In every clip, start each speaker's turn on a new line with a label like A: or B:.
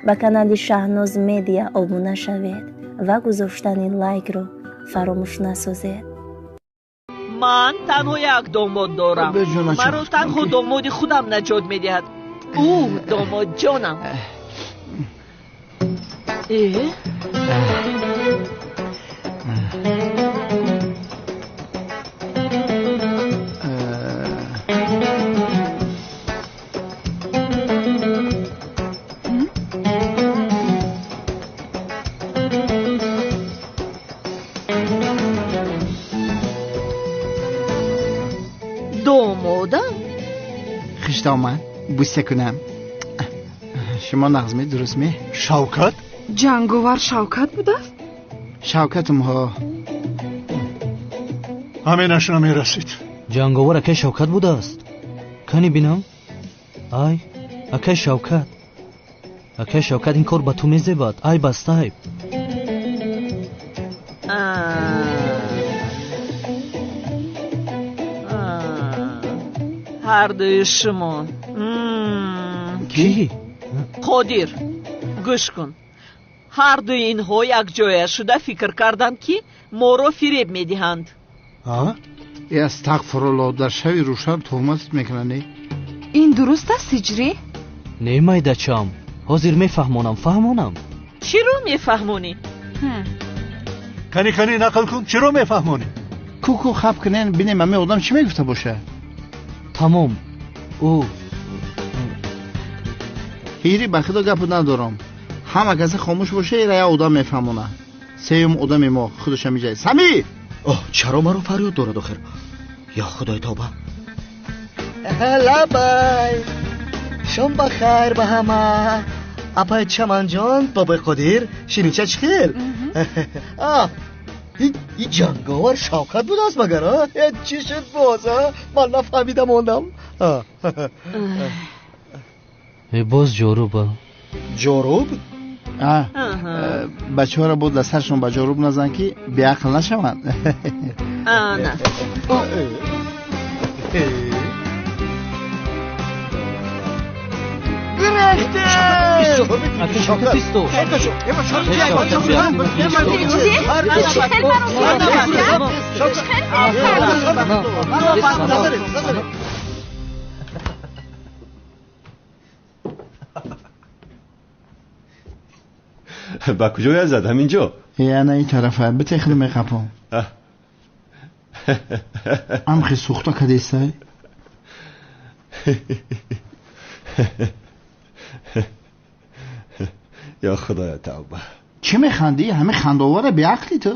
A: Ба канали Шаҳноз Медиа обуна шавед ва гузоштани лайкро фаромӯш насозед.
B: Ман танҳо як домод дорам. Маро танҳо домоди худам наҷот медиҳад. Ӯ домодҷонам. Домодам?
C: Хиштомад бӯса кунам. Шумо нағз ме, дуруст ме?
D: Шавкат?
E: Ҷанговар Шавкат будааст?
C: Шавкатум ҳо.
D: Ҳаминаш намерасид.
F: Ҷанговар акай Шавкат будааст? Кани бинам? Ай, акай Шавкат. Акай Шавкат, ин кор ба ту мезебад. Айб аст, айб.
B: Ҳардуи шумо.
F: Кӣ?
B: Қодир, гӯш кун. Ҳардуи инҳо якҷоя шуда фикр карданд, ки моро фиреб медиҳанд.
C: Э, астағфируллоҳ, дар шави рӯшан туҳмат мекунанд.
E: Ин дуруст аст, Ҳиҷрӣ?
F: Не, майдачам, ҳозир мефаҳмонам, фаҳмонам.
B: Чиро мефаҳмонӣ?
D: Кани, кани, нақл кун, чиро мефаҳмонӣ?
C: Ку-ку хаб кунен, бинем ҳамин одам чӣ мегуфта бошад.
F: Тамом. Ӯ
C: ҳири, ба худо гапу надорам. Ҳама касе хомӯш боша, ира як одам мефаҳмона. Сеюм одами мо худаш ҳамиҷа. Самир!
G: Оҳ, чаро маро фарёд дорад охир? Ё худои тавба. Лабай. Шом ба хайр ба ҳама. Апай Чаманҷон, бобои Қодир, ширинча чӣ хел? А, и ҷанговар Шавкат будааст магар, а? Чӣ шуд боз, а? Ман нафаҳмида мондам.
F: Боз ҷоруб.
G: Ҷоруб?
C: Бачаҳоро боз дар саршон ба ҷоруб назан, ки беақл нашаванд.
B: Ана.
H: Ба куҷоя зад? Ҳаминҷо?
C: Ана ин тарафа, битехли меқапом. Амхи сӯхта кадестай?
H: Ё худоя тавба.
C: Чӣ механдӣ? Ҳамин хандаовара беақлӣ ту?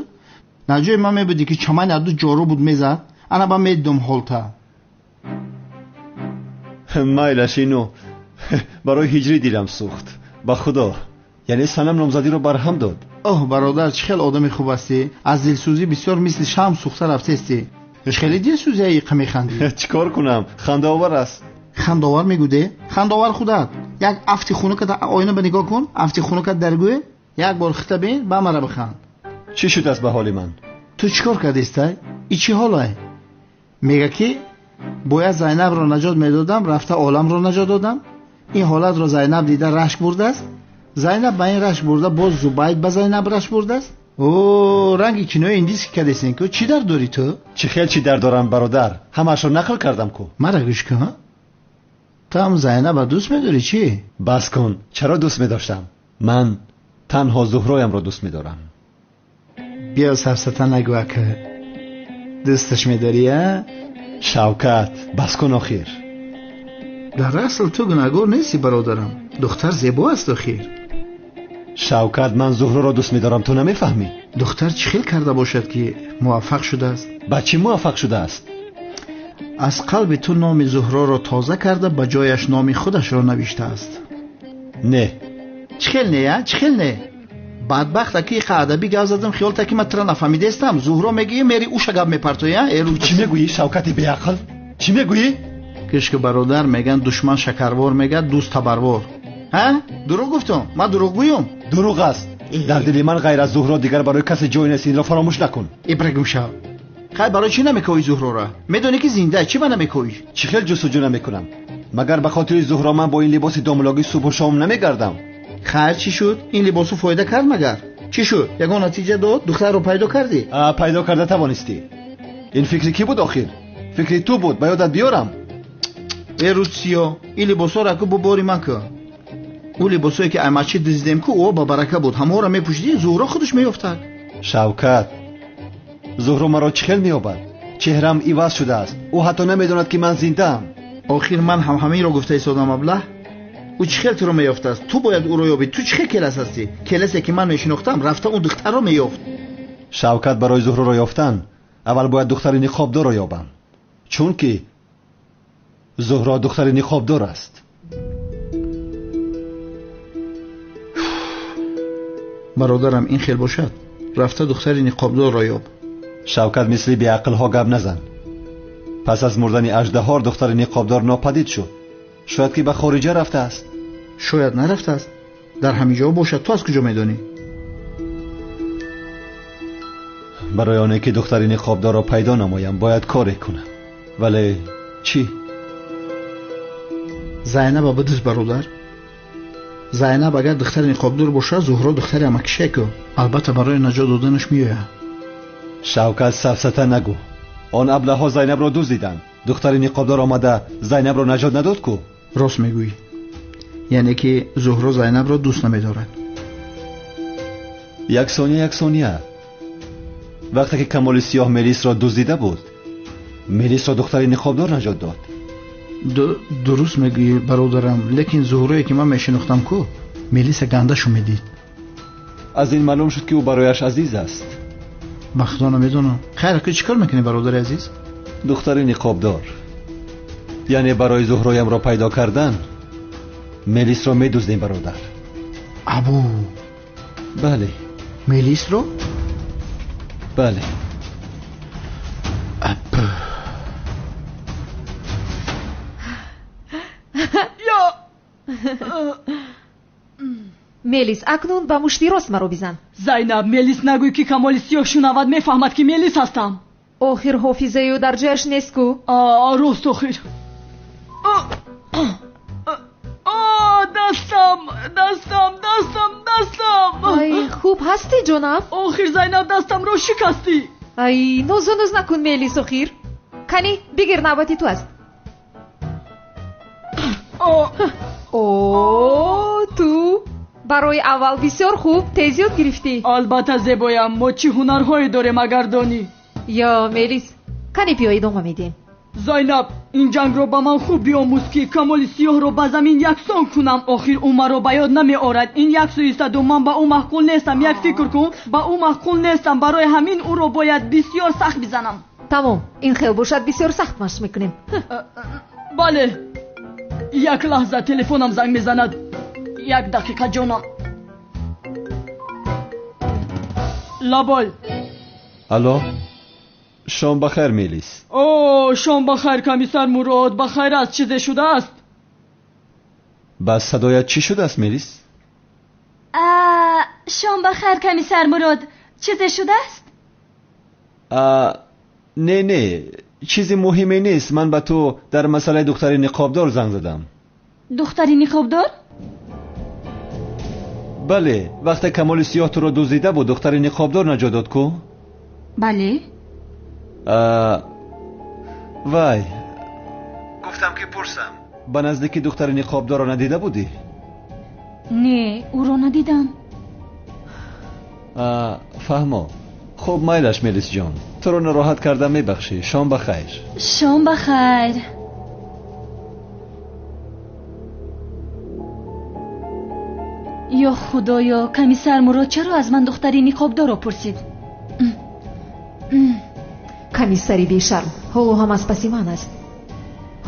C: Дар ҷои ман мебудӣ, ки чамани аду ҷору буд мезад, ана ба медидум ҳолта.
H: Майлаш, ино барои ҳиҷрӣ дилам сӯхт. Ба худо, яъне санам номзадиро барҳам дод.
C: Оҳ, бародар, чӣ хел одами хуб ҳастӣ. Аз дилсӯзӣ бисёр мисли шам сӯхта рафтестӣ. Чӣ хеле дилсӯзия иқа механдӣ?
H: Чӣ кор кунам? Хандаовар аст.
C: Хандаовар мегӯде? Хандаовар худат. Як афти хунукат оина ба нигоҳ кун, афти хунукат дар гӯе, як бор хита бин, ба мара биханд.
H: Чӣ шудааст ба ҳоли ман?
C: Ту чӣ кор кардистай? И чӣ ҳолай? Мега ки бояд Зайнабро наҷот медодам, рафта оламро наҷот додам. Ин ҳолатро Зайнаб дида рашк бурдааст. Зайнаб ба ин рашк бурда, боз Зубайд ба Зайнаб рашк бурдааст. О, ранги кинои индиски кардесен ку, чӣ дард дорӣ ту?
H: Чӣ хел чӣ дард дорам, бародар? Ҳамаашро нақл кардам ку.
C: Мара гӯш кун, ту ҳам Зайнаба дӯст медорӣ чӣ?
H: Бас кун, чаро дӯст медоштам? Ман танҳо Зуҳроямро дӯст медорам.
C: Биё сафсата нагӯ, ака. Дӯсташ медорӣ, а?
H: Шавкат, бас кун охир.
C: Дар асл ту гунаҳгор нестӣ, бародарам. Духтар зебо аст охир.
H: Шавкат, ман Зуҳроро дӯст медорам, ту намефаҳмӣ?
C: Духтар чӣ хел карда бошад, ки муваффақ шудааст?
H: Ба чӣ муваффақ шудааст?
C: Аз қалби ту номи Зуҳроро тоза карда, ба ҷояш номи худашро навиштааст.
H: Не.
C: Чӣ хел не, а? Чӣ хел не? Бадбахт, аки иқа адабӣ гап задам, хиёл та ки ман тура нафаҳмидаистам. Зуҳро мегӯӣ, мери уша гап мепартоӣ, а? Эру
H: чӣ мегӯӣ, Шавкати беақл? Чӣ мегӯӣ?
C: Гӯш ки, бародар, мегӯянд душман шакарвор мегӯяд, дӯст табарвор. Ҳа? Дурӯғ гуфтум? Ман дурӯғгӯюм?
H: Дурӯғ аст. Дар дили ман ғайр аз Зуҳро дигар барои касе ҷой нест, инро фаромӯш накун.
C: Ибрагум шав. Хай, барои чӣ намекоӣ Зуҳрора? Медонӣ ки зинда, чӣ ба намекоӣ?
H: Чӣ хел ҷустуҷӯ намекунам? Магар ба хотири Зуҳро ман бо ин либоси домлогӣ субҳу шом намегардам?
C: Хайр, чӣ шуд? Ин либосу фоида кард магар? Чӣ шуд? Ягон натиҷа дод? Духтарро пайдо кардӣ?
H: Пайдо карда тавонистӣ. Ин фикри кӣ буд охир? Фикри ту буд, ба ёдат биёрам.
C: Э рӯзсиё, ин либосҳоро аку бо бори ман кун. Ӯ либосҳое ки ай масҷид дуздидем ку, ӯ ба барака буд. Ҳамаҳоро мепӯшидӣ, Зуҳро худаш меёфтад.
H: Шавкат, Зуҳро маро чӣ хел меёбад? Чеҳрам иваз шудааст. Ӯ ҳатто намедонад ки ман зиндаам.
C: Охир ман ҳам ҳаминро гуфта истодам, аблаҳ. Ӯ чӣ хел туро меёфтааст? Ту бояд ӯро ёбӣ. Ту чӣ хел келас ҳастӣ? Келасе ки ман мешинохтам, рафта он духтарро меёфт.
H: Шавкат, барои Зуҳроро ёфтан аввал бояд духтари ниқобдорро ёбам, чунки Зуҳро духтари ниқобдор аст.
C: Бародарам, ин хел бошад, рафта духтари ниқобдорро ёб.
H: Шавкат, мисли беақлҳо гап назан. Пас аз мурдани аждаҳор духтари ниқобдор нопадид шуд. Шояд ки ба хориҷа рафтааст.
C: Шояд нарафтааст, дар ҳамин ҷо бошад. Ту аз куҷо медонӣ?
H: Барои оне ки духтари ниқобдорро пайдо намоям, бояд коре кунам. Вале чӣ?
C: Зайнаба бидуз, бародар. Зайнаб агар духтари ниқобдор бошад, Зуҳро духтари амакишеку. Албатта барои наҷот доданаш меояд.
H: Шавкат, сафсата нагӯ. Он аблаҳҳо Зайнабро дуздиданд. Духтари ниқобдор омада Зайнабро наҷот надод ку?
C: Рост мегӯӣ. Яъне ки Зуҳро Зайнабро дӯст намедорад.
H: Як сония, як сония. Вақте ки Камоли Сиёҳ Мелисро дуздида буд, Мелисро духтари ниқобдор наҷот дод.
C: Дуруст мегӯӣ, бародарам, лекин Зуҳрое ки ман мешинохтам ку, Мелиса гандашу медид.
H: Аз ин маълум шуд ки ӯ барояш азиз аст.
C: Ба худо намедонам. Хайр, ку чӣ кор мекунӣ, бародари азиз?
H: Духтари ниқобдор. Яъне барои Зуҳроямро пайдо кардан Мелисро медуздем, бародар.
C: Абу.
H: Бале.
C: Мелисро?
H: Бале.
I: Мелис, акнун ба мушти рост маро бизан.
J: Зайнаб, Мелис нагӯй ки Камоли Сиёҳ шунавад, мефаҳмад ки Мелис ҳастам.
I: Охир ҳофизаи ӯ дар ҷояш нест ку?
J: Рост, охир. Дастам, дастам, дастам, дастам.
I: Ай, хуб ҳастӣ, ҷонам?
J: Охир, Зайнаб, дастамро шикастӣ.
I: Ай, нозу ноз накун, Мелис, охир. Кани, бигир, навбати ту аст. О, ту барои аввал бисёр хуб тез ёд гирифтӣ.
J: Албатта, зебоям, мо чӣ ҳунарҳое дорем агар донӣ.
I: Ё, Мелис, кани биё идома медиҳем.
J: Зайнаб, ин ҷангро ба ман хуб биомӯз ки Камоли Сиёҳро ба замин яксон кунам. Охир ӯ маро ба ёд намеорад. Ин як сӯистаду ман ба ӯ маъқул нестам. Як фикр кун, ба ӯ маъқул нестам. Барои ҳамин ӯро бояд бисёр сахт бизанам.
I: Тамом, ин хел бошад, бисёр сахт машқ мекунем.
J: Бале. Як лаҳза, телефонам занг мезанад. Як дақиқа, ҷонам. Лабой.
H: Алло, шом ба хайр, Мелис.
J: О, шом ба хайр, комиссар Мурод. Ба хайр аст, чизе шудааст?
H: Ба садоят чӣ шудааст, Мелис?
K: Шом ба хайр, комиссар Мурод. Чизе шудааст?
H: Не, не, чизи муҳиме нест. Ман ба ту дар масъалаи духтари ниқобдор занг задам.
K: Духтари ниқобдор?
H: Бале, вақте Камоли Сиёҳ туро дуздида буд, духтари ниқобдор наҷот дод ку?
K: Бале.
H: Вай, гуфтам ки пурсам, ба наздикӣ духтари ниқобдорро надида будӣ?
K: Не, ӯро надидам.
H: Фаҳмо. Хуб, майлаш, Мелисҷон, туро нороҳат кардам, мебахшӣ. Шом ба хайр.
K: Шом ба хайр. Ё худоё, комиссар Мурод чаро аз ман духтари ниқобдорро пурсид?
I: Комиссари бешарм ҳоло ҳам аз паси ман аст.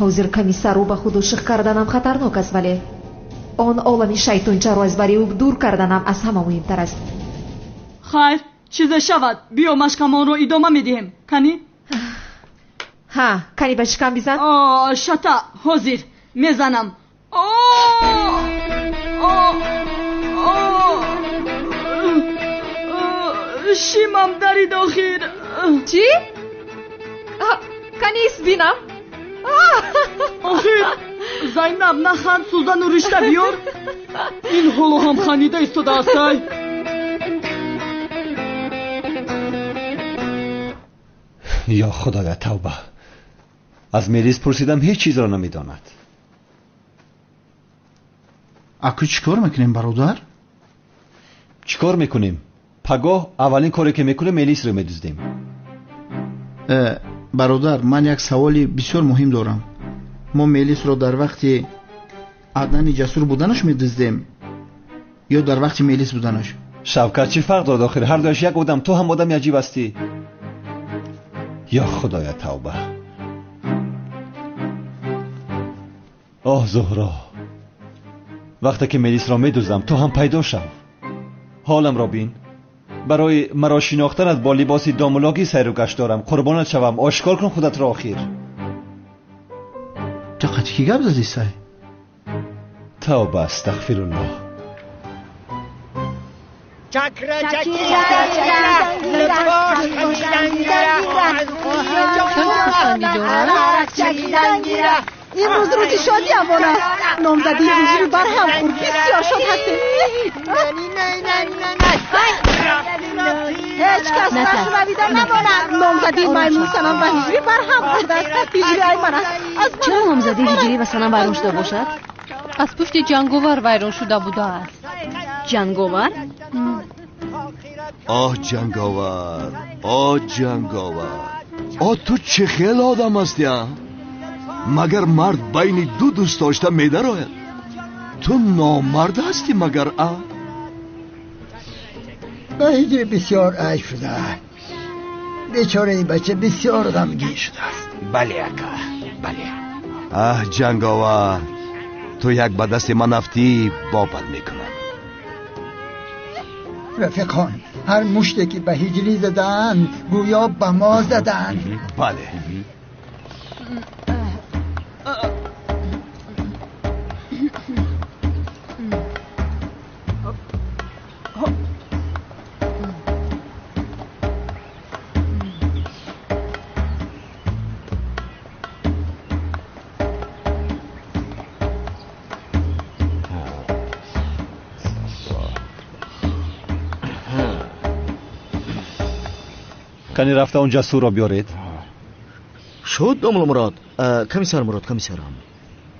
I: Ҳозир комиссарро ба худ ошиқ карданам хатарнок аст, вале он олами шайтончаро аз бари ӯ дур карданам аз ҳама муҳимтар аст.
J: Хайр, чизе шавад, биё машқамонро идома медиҳем. Кани?
I: Ҳа, кани ба шикам бизан.
J: Шата, ҳозир мезанам. Шимам дарид охир.
I: Чӣ? Кани ис бинам.
J: Охир Зайнаб наханд, сӯзану ришта биёр. Ин ҳоло ҳам ханида истодааст. Ай
H: ё худоя, тавба. Аз Мелис пурсидам, ҳеҷ чизро намедонад.
C: Аку чӣ кор мекунем, бародар?
H: Чӣ кор мекунем? Пагоҳ аввалин коре ки мекунем, Мелисро медуздем.
C: Бародар, ман як саволи бисёр муҳим дорам. Мо Мелисро дар вақти Аднани ҷасур буданаш медуздем ё дар вақти Мелис буданаш?
H: Шавкат, чӣ фарқ дорад охир? Ҳар дуяш як одам. Ту ҳам одами аҷиб ҳастӣ. Ё худоя, тавба. Оҳ Зуҳро, вақте ки Мелисро медуздам, ту ҳам пайдо шав. Ҳоламро бин. Барои маро шинохтанат бо либоси домулогӣ сайру гашт дорам. Қурбонат шавам, ошкор кун худатро охир.
C: Ту қати кӣ гап задӣ, сай?
H: Тавба, астағфируллоҳ.
L: Имрӯз рӯзи шодиамон аст. Номзадии ҳиҷрӣ барҳам хӯрд. Бисёр шод ҳастем. Ҳеҷ кас нашунавида намонад. Номзадии маймун Санам ва ҳиҷрӣ барҳам хӯрдааст. Ҳиҷрӣ ай ман аст.
K: Чаро номзадии ҳиҷрӣ ва Санам вайрон шуда бошад?
M: Аз пушти ҷанговар вайрон шуда будааст.
K: Ҷанговар?
N: Оҳ ҷанговар, оҳ ҷанговар, оҳ ту чӣ хел одам ҳастӣ, а? Магар мард байни ду дӯст дошта медарояд? Ту номард ҳастӣ магар, а?
O: Ба ҳиҷри бисёр айб шуда. Бечораи бача бисёр ғамгин шудааст.
P: Бале, ака, бале.
N: Аҳ ҷанговар, ту як ба дасти ман афтӣ, бобат мекунам.
O: Рафиқон, ҳар муште ки ба ҳиҷрӣ задаанд, гӯё ба мо задаанд.
N: Бале.
H: Кани рафта он ҷасурро биёред.
G: Шуд, домулло Мурод. Комиссар Мурод, комиссарам.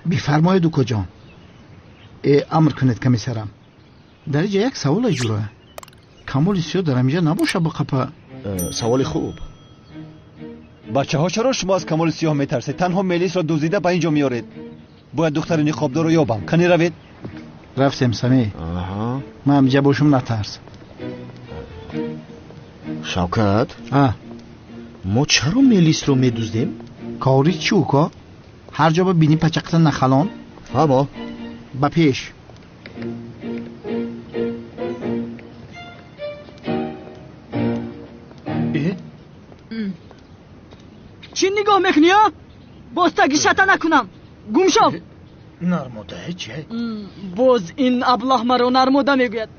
C: Бифармоед, укоҷон. Амр кунед, комиссарам. Дар инҷа як савол ҷура. Камоли сиёҳ дар ҳаминҷа набоша бо қапа?
G: Саволи хуб.
H: Бачаҳо, чаро шумо аз камоли сиёҳ метарсед? Танҳо Мелисро дуздида ба инҷо меоред. Бояд духтари ниқобдорро ёбам. Кани равед.
C: Рафтем, Самӣ. Ман ҳаминҷа бошум, натарс.
G: Шавкат, мо чаро Мелисро медуздем?
C: Кори чӣ, уко? Ҳар ҷо ба бини пачақта нахалон.
G: Фаҳмо.
C: Ба пеш.
J: Чӣ нигоҳ мекунӣ, а? Боз таги шата накунам. Гум шав.
O: Нармода чӣ?
J: Боз ин аблаҳ маро нармода мегӯяд.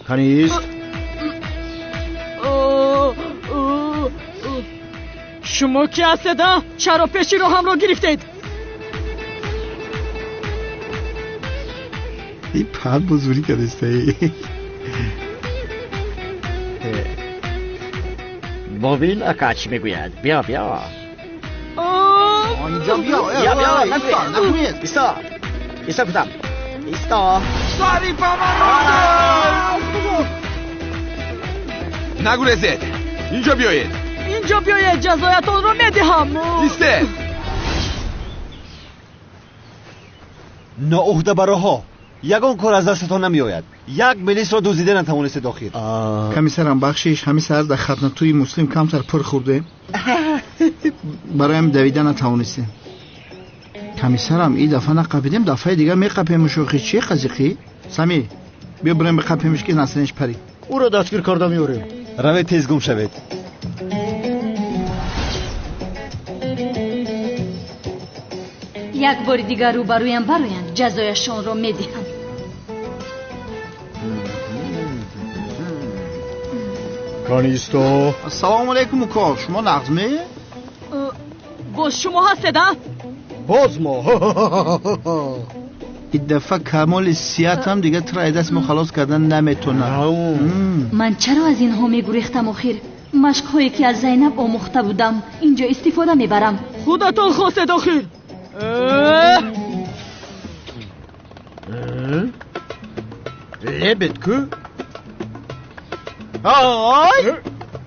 G: Канист?
J: Шумо ки ҳастед, а? Чаро пеши роҳамро гирифтед?
C: И пад бузурӣ кардистаи.
P: Бобин ака чӣ мегӯяд? Биё, биё.
C: Онҷо биё.
P: Биё, биё, нагӯед. Исто. Исто гуфтам. Исто.
Q: Сари ба ман
R: Нагурезед! Инҷо биёед!
J: Инҷо биёед, ҷазоятонро медиҳам.
R: Истед!
H: Ноуҳдабароҳо, ягон кор аз дастатон намеояд. Як Мелисро дуздида натавонистед охир.
C: Комиссарам, бахшиш, ҳамин саҳар дар хатнатӯи Муслим камтар пур хӯрдем. Бароям давида натавонистем. Комиссарам, ин дафъа нақапидем, дафъаи дигар меқапемуш охи. Чӣ қазиқӣ? Самӣ, биё бирем биқапемуш ки насринш парид.
G: Ӯро дастгир карда меорем.
H: Равед, тез гум шавед.
K: Як бори дигар рӯбарӯям бароянд, ҷазояшонро медиҳам.
N: Канисто.
C: Ассалому алайкум уко, шумо нағз ме?
J: Боз шумо ҳастед, а?
G: Боз мо.
C: Ин дафъа камоли сиҳатам дигар туро аз даст мо халос кардан наметонад.
K: Ман чаро аз инҳо мегурехтам охир? Машқҳое ки аз Зайнаб омӯхта будам, инҷо истифода мебарам.
J: Худатон хостед охир.
P: Лебед ку?
C: Ой!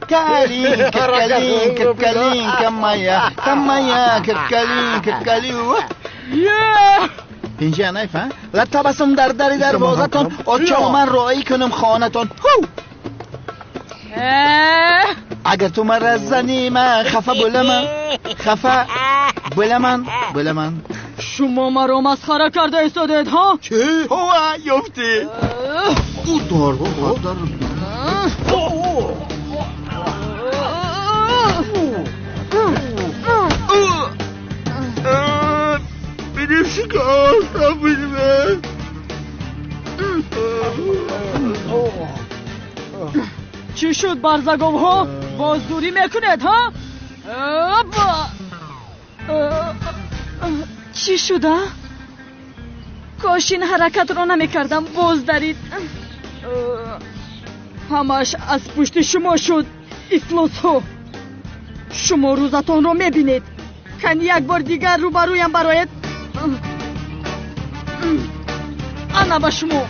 C: Калинка, калинка, калинка моя, моя, калинка, калинка. Пинҷа найфа? Ла табассум дар дари дарвозатон, очо ман роӣ кунам хонатон. Ҳу! Агар ту маро занӣ, ман хафа bo'ламан. Хафа bo'ламан, bo'ламан.
J: Шумо маро масхара карда истодед, ҳа?
C: Чӣ? Ҳова, ёфтӣ. Удар, удар. Benim şikayet benim.
J: Чӣ шуд, барзаговҳо? Боз дурӣ мекунед, ҳа? Чӣ шуда? Кош ин ҳаракатро намекардам, боз дарид. Ҳамааш аз пушти шумо шуд, ифлосҳо. Шумо рӯзатонро мебинед. Кани як бор дигар рӯбарӯям бароед. Ана ба шумо.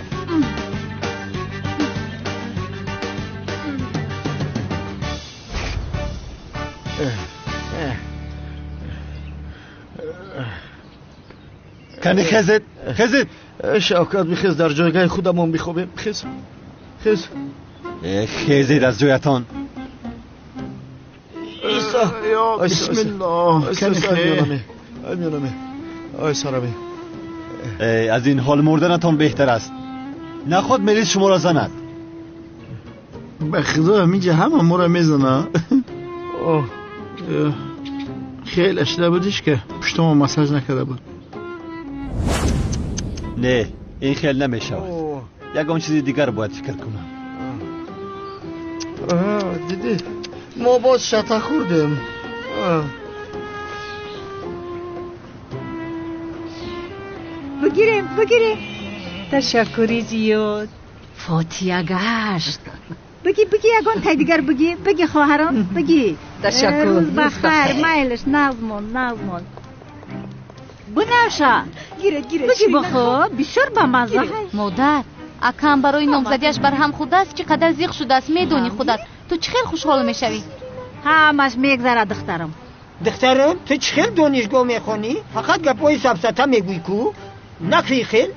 H: Кани хезед, хезед.
G: Шавкат, бихез, дар ҷойгоҳи худамон бихобем. Хез, хез.
H: Хезед аз ҷоятон.
C: Бисмиллоҳ.
G: Ай сарами.
H: Аз ин ҳол мурданатон беҳтар аст. Наход мелис шуморо занад.
C: Ба худо ҳаминҷа ҳама моро мезана. Хеле шуда будиш ки пуштамо массаж накарда буд.
H: Не, ин хел намешавад. Ягон чизи дигар бояд фикр кунам.
G: Дидӣ, мо боз шата хӯрдем.
L: Бигирем, бигирем. Ташаккури зиёд.
I: Фотия гашт.
L: Биги, биги, ягон тай дигар биги, биги хоҳарон, биги.
I: Ташаккур.
L: Рӯз бахайр, майлаш, нағзмон, нағзмон. Бунаша.
I: Гире, гире.
L: Биги бихӯр, бисёр бамазза.
M: Модар, акам барои номзадиаш барҳам хӯрдааст, чӣ қадар зиқ шудааст, медонӣ худат. Ту чӣ хел хушҳол мешавӣ?
L: Ҳамаш мегзарад, духтарам.
O: Духтарам, ту чӣ хел донишгоҳ мехонӣ? Фақат гапҳои сафсата мегӯӣ ку? Накрӣ хел?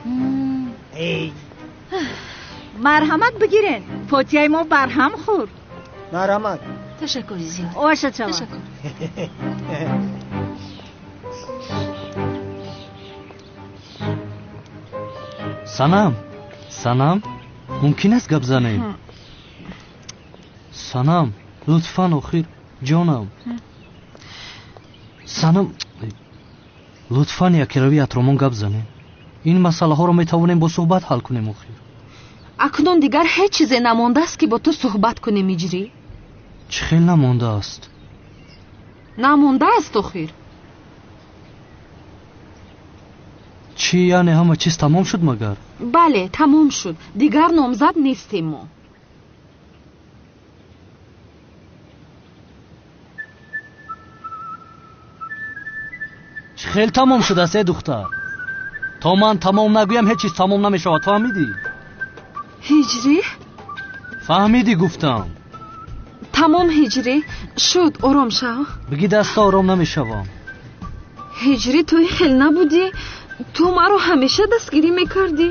L: Марҳамат бигирен. Фотияи мо барҳам хӯрд.
O: Марҳамат.
K: Ташаккури зиёд.
L: Оша чава.
K: Ташаккур.
F: Санам, Санам, мумкин аст гап занем? Санам, лутфан охир, ҷонам. Санам, лутфан якирави атромон гап занем. Ин масъалаҳоро метавонем бо суҳбат ҳал кунем охир.
E: Акнун дигар ҳеҷ чизе намондааст ки бо ту суҳбат кунем, Иҷрӣ.
F: Чӣ хел намондааст?
E: Намондааст охир.
F: Чӣ, яъне ҳама чиз тамом шуд магар?
E: Бале, тамом шуд. Дигар номзад нестем мо.
F: Чӣ хел тамом шудааст, э духтар? То ман тамом нагӯям ҳеҷ чиз тамом намешавад, фаҳмидӣ?
E: Ҳиҷрӣ?
F: Фаҳмидӣ гуфтам.
E: Тамом, Ҳиҷрӣ, шуд, ором шав.
F: Биги даста ором намешавам.
E: Ҳиҷрӣ, ту хел набудӣ. Ту маро ҳамеша дастгирӣ мекардӣ.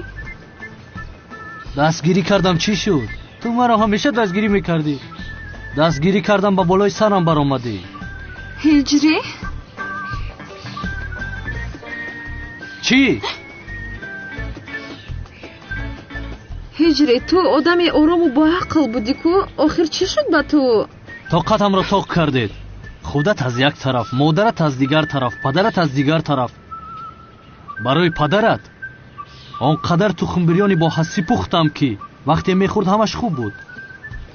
F: Дастгирӣ кардам, чӣ шуд? Ту маро ҳамеша дастгирӣ мекардӣ. Дастгирӣ кардам, ба болои сарам баромадӣ.
E: Ҳиҷрӣ?
F: Чӣ?
E: Ҳиҷрӣ, ту одами орому боақл будӣ ку, охир чӣ шуд ба ту?
F: Тоқатамро тоқ кардед. Худат аз як тараф, модарат аз дигар тараф, падарат аз дигар тараф. Барои падарат он қадар тухмбирёни бо ҳассӣ пухтам, ки вақте мехӯрд ҳамаш хуб буд.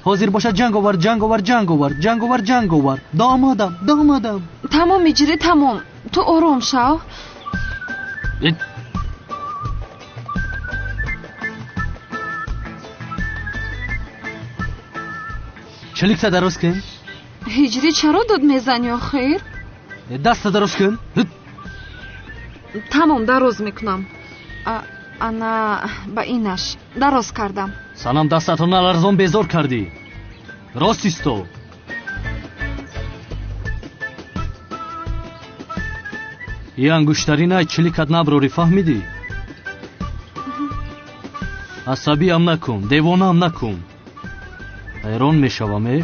F: Ҳозир бошад ҷанговар, ҷанговар, ҷанговар, ҷанговар, ҷанговар. Домодам, домодам.
E: Тамом, Ҳиҷрӣ, тамом. Ту ором шав.
F: Чиликта дароз кун.
E: Ҳиҷрӣ, чаро дод мезанӣ охир?
F: Даста дароз кун.
E: Тамом, дароз мекунам. Ана ба инаш дароз кардам.
F: Санам, дастатро наларзон безор кардӣ. Рост исто. И ангуштаринай чиликат наброрӣ, фаҳмидӣ? Асабиам накун, девонаам накун. Ҳайрон мешавам, э?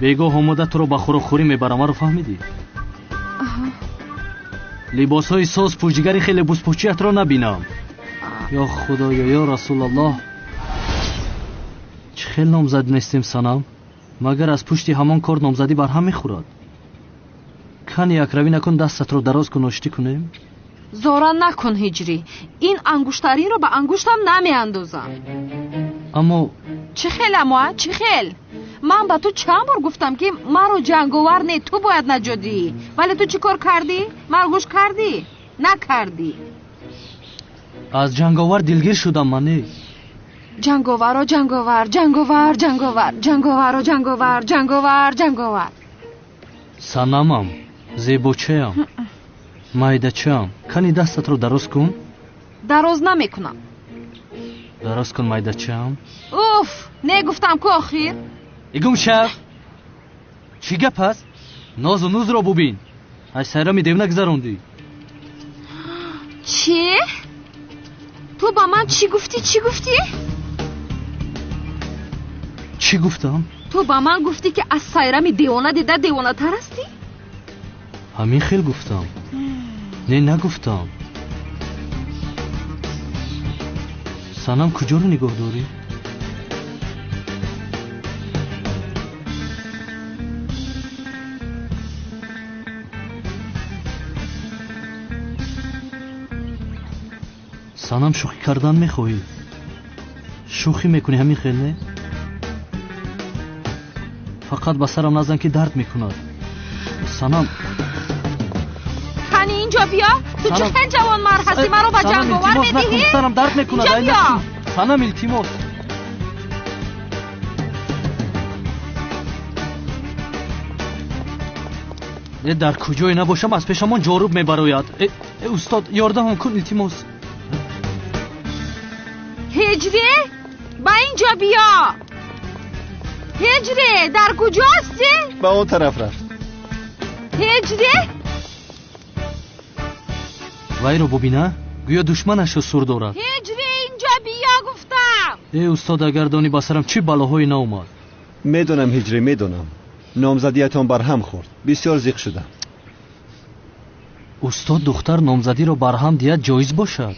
F: Бегоҳ омода туро ба хӯрокхӯрӣ мебарам, маро фаҳмидӣ? Либосҳои соз пӯшигари хеле бузпӯчиятро набинам. Ё худоё, ё расулаллоҳ, чӣ хел номзад нестем, санам? Магар аз пушти ҳамон кор номзадӣ барҳам мехӯрад? Кани якравӣ накун, дастатро дароз кун, оштӣ кунем.
E: Зора накун, Ҳиҷрӣ. Ин ангуштаринро ба ангуштам намеандозам.
F: Аммо
E: чӣ хел, аммо чӣ хел? Ман ба ту чанд бор гуфтам, ки маро ҷанговар не, ту бояд наҷот диҳӣ. Вале ту чӣ кор кардӣ? Маро гӯш кардӣ? Накардӣ.
F: Аз ҷанговар дилгир шудам ман, не?
E: Ҷанговаро ҷанговар, ҷанговар, ҷанговар, ҷанговаро ҷанговар, ҷанговар, ҷанговар.
F: Санамам, зебочаям, майдачаам, кани дастатро дароз кун.
E: Дароз намекунам.
F: Дароз кун, майдачаам.
E: Уф, не гуфтам ку охир.
F: Игум шав. Чӣ гап аст? Нозу нузро бубин. Аз сайрами дев нагзарондӣ.
E: Чӣ? Ту ба ман чӣ гуфтӣ? Чӣ гуфтӣ?
F: Чӣ гуфтам?
E: Ту ба ман гуфтӣ, ки аз сайрами девона дида девонатар ҳастӣ?
F: Ҳамин хел гуфтам. Не, нагуфтам. Санам, куҷоро нигоҳ дорӣ? Санам, шӯхӣ кардан мехоҳӣ? Шӯхӣ мекунӣ, ҳамин хел, не? Фақат ба сарам назан, ки дард мекунад. Санам,
E: кани инҷо биё. Ту чӣ хел ҷавонмард ҳастӣ, маро ба ҷанговар медиҳӣ?
F: Сарам дард мекунад.
E: Инҷо биё.
F: Санам, илтимос. Дар куҷое набошам, аз пешамон ҷоруб мебарояд. Устод, ёрдамам кун, илтимос.
E: Ҳиҷрӣ, ба инҷо биё. Ҳиҷрӣ, дар куҷо ҳастӣ?
H: Ба он тараф рафт.
E: Ҳиҷрӣ,
F: вайро бубина, гӯё душманашро сур дорад.
E: Ҳиҷрӣ, инҷо биё гуфтам.
F: Э устод, агар донӣ ба сарам чӣ балоҳое наомад.
H: Медонам, Ҳиҷрӣ, медонам. Номзадиятон барҳам хӯрд. Бисёр зиқ шудам.
F: Устод, духтар номзадиро барҳам диҳад ҷоиз бошад?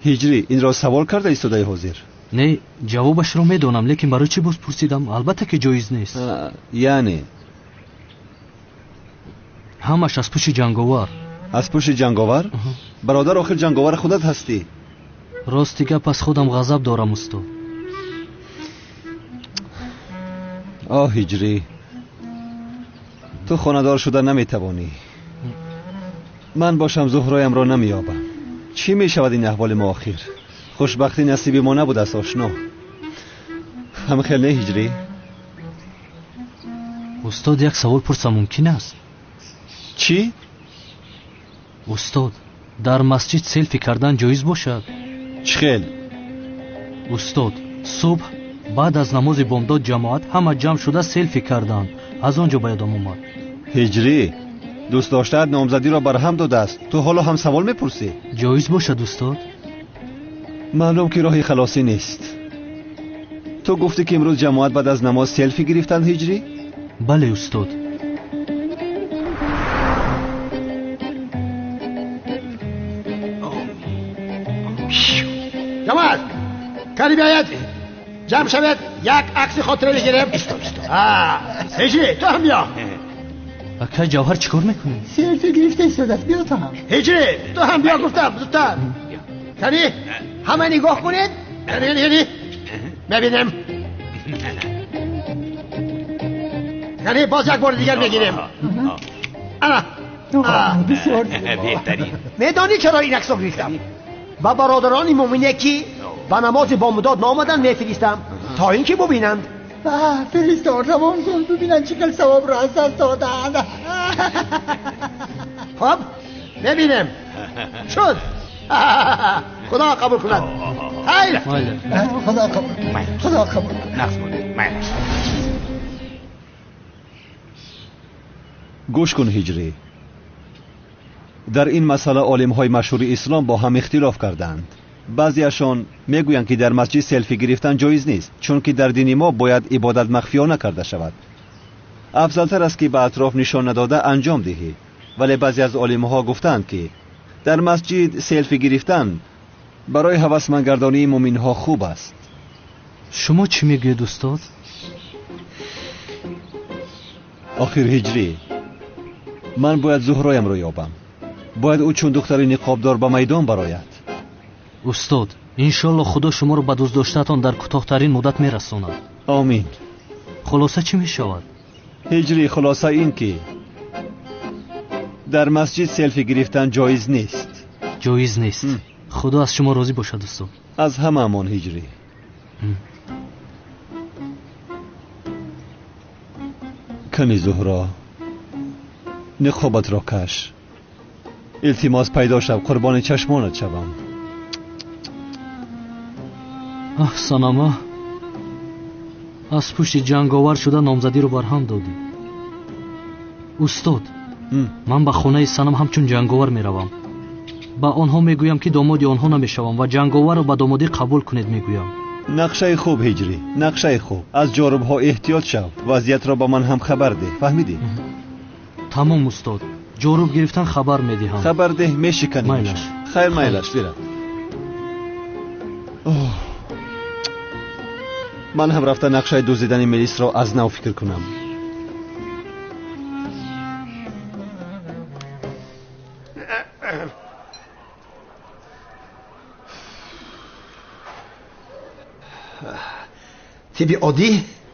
H: Ҳиҷрӣ, инро савол карда истодаи ҳозир?
F: Не, ҷавобашро медонам, лекин барои чӣ боз пурсидам? Албатта ки ҷоиз нест.
H: Яъне?
F: Ҳамаш аз пушти ҷанговар.
H: Аз пушти ҷанговар? Бародар, охир ҷанговар худат ҳастӣ.
F: Рости гап, аз худам ғазаб дорам, устод.
H: Оҳ, Ҳиҷрӣ, ту хонадор шуда наметавонӣ. Ман бошам Зуҳроямро намеёбам. Чӣ мешавад ин аҳволи мо охир? Хушбахтӣ насиби мо набудааст, ошно. Ҳам хел не, Ҳиҷрӣ?
F: Устод, як савол пурсам мумкин аст?
H: Чӣ?
F: Устод, дар масҷид селфи кардан ҷоиз бошад?
H: Чӣ хел?
F: Устод, субҳ баъд аз намози бомдод ҷамоат ҳама ҷамъ шуда селфи карданд. Аз он ҷо ба ёдам омад.
H: Ҳиҷрӣ, дӯст доштаат номзадиро барҳам додааст. Ту ҳоло ҳам савол мепурсӣ?
F: Ҷоиз бошад, устод?
H: Маълум ки роҳи халосӣ нест. Ту гуфтӣ, ки имрӯз ҷамоат баъд аз намоз селфи гирифтанд, Ҳиҷрӣ?
F: Бале, устод.
P: Ҷамоат, кани биёяд, ҷамъ шавед, як акси хотира бигирем. Ҳиҷрӣ, ту ҳам биё.
F: Акай Ҷавҳар, чӣ кор мекунӣ?
C: Селфи гирифта истодааст, биё ту ҳам.
P: Ҳиҷрӣ, ту ҳам биё гуфтам, зудтар. Кани, ҳама нигоҳ кунед. Кани, кани. Мебинем. Яъне боз як бори дигар мегирем. Ана.
O: Бисёр
R: беҳтарин.
P: Медонӣ чаро ин аксро гирифтам? Ба бародарони муъмине ки ба намози бомдод наомаданд мефиристам, то ин ки бубинанд.
O: Фиристод, равон кун, бубинанд чӣ хел савобро аз даст додаанд.
P: Хоб, мебинем. Шуд. Худо қабул кунад. Хайр.
O: Худо қабул кунад. Худо қабул кунад.
R: Нақс монед. Майлаш.
H: Гӯш кун, Ҳиҷрӣ. Дар ин масъала олимҳои машҳури ислом бо ҳам ихтилоф карданд. Баъзеашон мегӯянд, ки дар масҷид селфи гирифтан ҷоиз нест, чунки дар дини мо бояд ибодат махфиёна карда шавад. Афзалтар аст, ки ба атроф нишон надода анҷом диҳӣ. Вале баъзе аз олимҳо гуфтанд, ки дар масҷид селфи гирифтан барои ҳавасмандгардонии муъминҳо хуб аст.
F: Шумо чӣ мегӯед, устод?
H: Охир Ҳиҷрӣ, ман бояд Зуҳроямро ёбам. Бояд ӯ чун духтари ниқобдор ба майдон барояд.
F: Устод, иншолло Худо шуморо ба дӯстдоштаатон дар кӯтоҳтарин муддат мерасонад.
H: Омин.
F: Хулоса чӣ мешавад?
H: Ҳиҷрӣ, хулоса ин ки дар масҷид селфи гирифтан ҷоиз нест.
F: Ҷоиз нест. Худо аз шумо розӣ бошад, устод.
H: Аз ҳамаамон, Ҳиҷрӣ. Кани Зуҳро, ниқобатро каш. Илтимос, пайдо шав, қурбони чашмонат шавам.
F: Аҳ, Санама, аз пушти ҷанговар шуда номзадиро барҳам додӣ. Устод, ман ба хонаи Санам ҳамчун ҷанговар меравам. Ба онҳо мегӯям, ки домоди онҳо намешавам ва ҷанговарро ба домодӣ қабул кунед мегӯям.
H: Нақшаи хуб, Ҳиҷрӣ, нақшаи хуб. Аз ҷорубҳо эҳтиёт шав, вазъиятро ба ман ҳам хабар деҳ, фаҳмидӣ?
F: Тамом, устод. Ҷоруб гирифтан хабар медиҳам.
H: Хабар деҳ, мешиканем.
F: Майлаш.
H: Хайр, майлаш, бирав. Ман ҳам рафта нақшаи дуздидани милисро аз нав фикр кунам.
P: Тибби оддӣ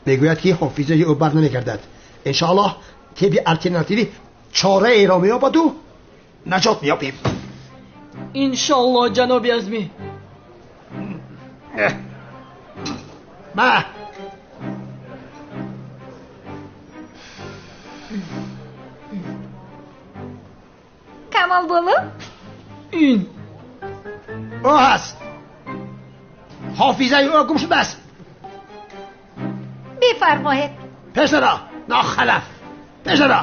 P: мегӯяд, ки ҳофизаи ӯ бар намегардад. Иншоаллоҳ тибби алтернативӣ чораеро меёбаду наҷот меёбем.
J: Иншоаллоҳ, ҷаноби Азмӣ.
P: Ма
I: Камол боло?
J: Ин
P: ӯ ҳаст. Ҳофизаи ӯ гум шудааст.
I: Бифармоед.
P: Пешаро, нохалаф, пешаро.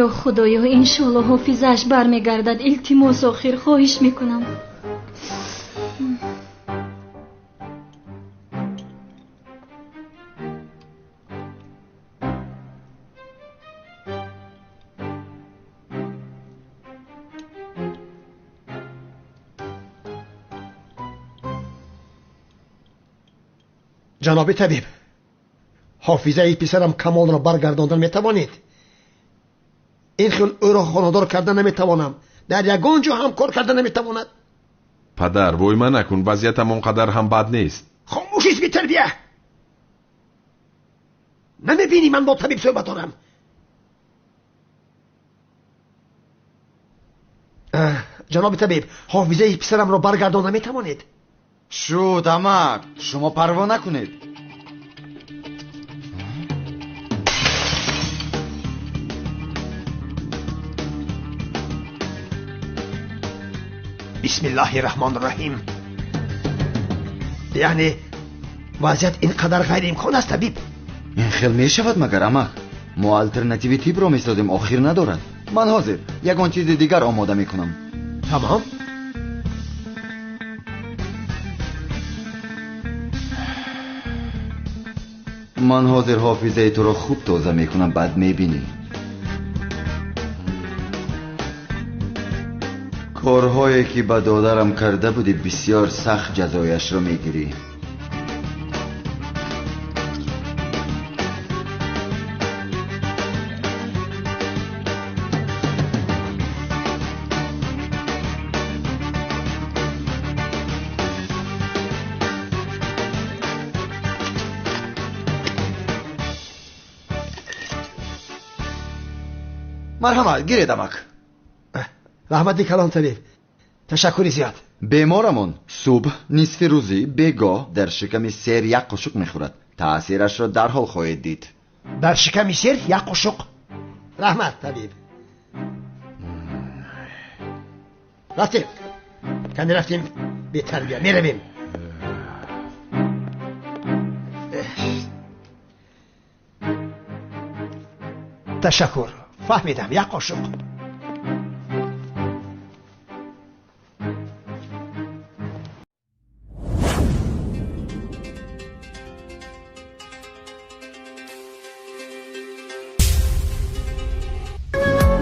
K: Ё Худоё, иншолло ҳофизааш бармегардад. Илтимос, охир хоҳиш мекунам.
P: Ҷаноби табиб, ҳофизаи писарам Камолро баргардондан метавонед? Ин хел ӯро хонадор карда наметавонам. Дар ягон ҷо ҳам кор карда наметавонад.
R: Падар, войма накун, вазъиятам он қадар ҳам бад нест.
P: Хомӯшист, бетарбия! Намебинӣ ман бо табиб суҳбат дорам? Ҷаноби табиб, ҳофизаи писарамро баргардон наметавонед?
Q: Шуд, амак, шумо парво накунед.
P: Бисмиллаҳи раҳмони раҳим. Яъне вазъият ин қадар ғайриимкон аст, табиб?
Q: Ин хел мешавад магар, амак? Мо алтернативи тибро месозем, охир надорад. Ман ҳозир ягон чизи дигар омода мекунам.
P: Тамом.
Q: Ман ҳозир ҳофизаи туро хуб тоза мекунам, баъд мебинӣ. Корҳое ки ба додарам карда будӣ, бисёр сахт ҷазояшро мегирӣ. Марҳамат, гиред амак.
P: Раҳмати калон табиб, ташаккури зиёд.
Q: Беморамон субҳ, нисфи рӯзӣ, бегоҳ дар шиками сер як қошуқ мехӯрад. Таъсирашро дарҳол хоҳед дид.
P: Дар шиками сер як қошуқ. Раҳмат табиб. Рафтем, кани рафтем, бетарбия меравем. Ташаккур, фаҳмидам, як қошуқ.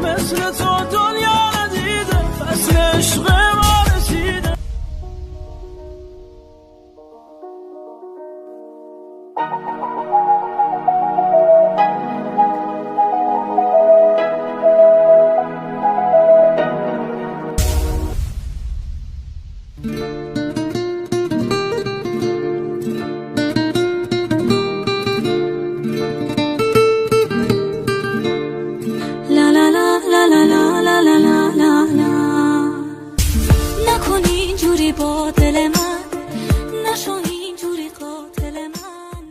S: مثل تو دنیا ندیده، فصل عشق ما رسیده.
T: لا لا لا لا لا لا لا لا لا لا. نکن اینجوری با دل من، نشو اینجوری قاتل من.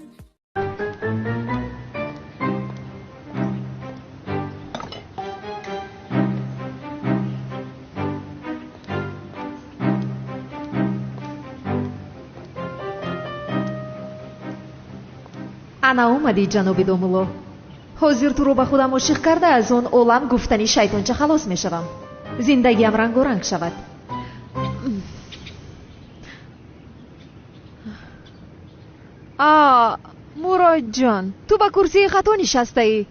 I: Ана омадӣ, ҷаноби домулло. Ҳозир туро ба худам ошиқ карда, аз он олам гуфтани шайтонча халос мешавам. Зиндагиам рангоранг шавад. А, Муродҷон, ту ба курсии хато нишастаӣ.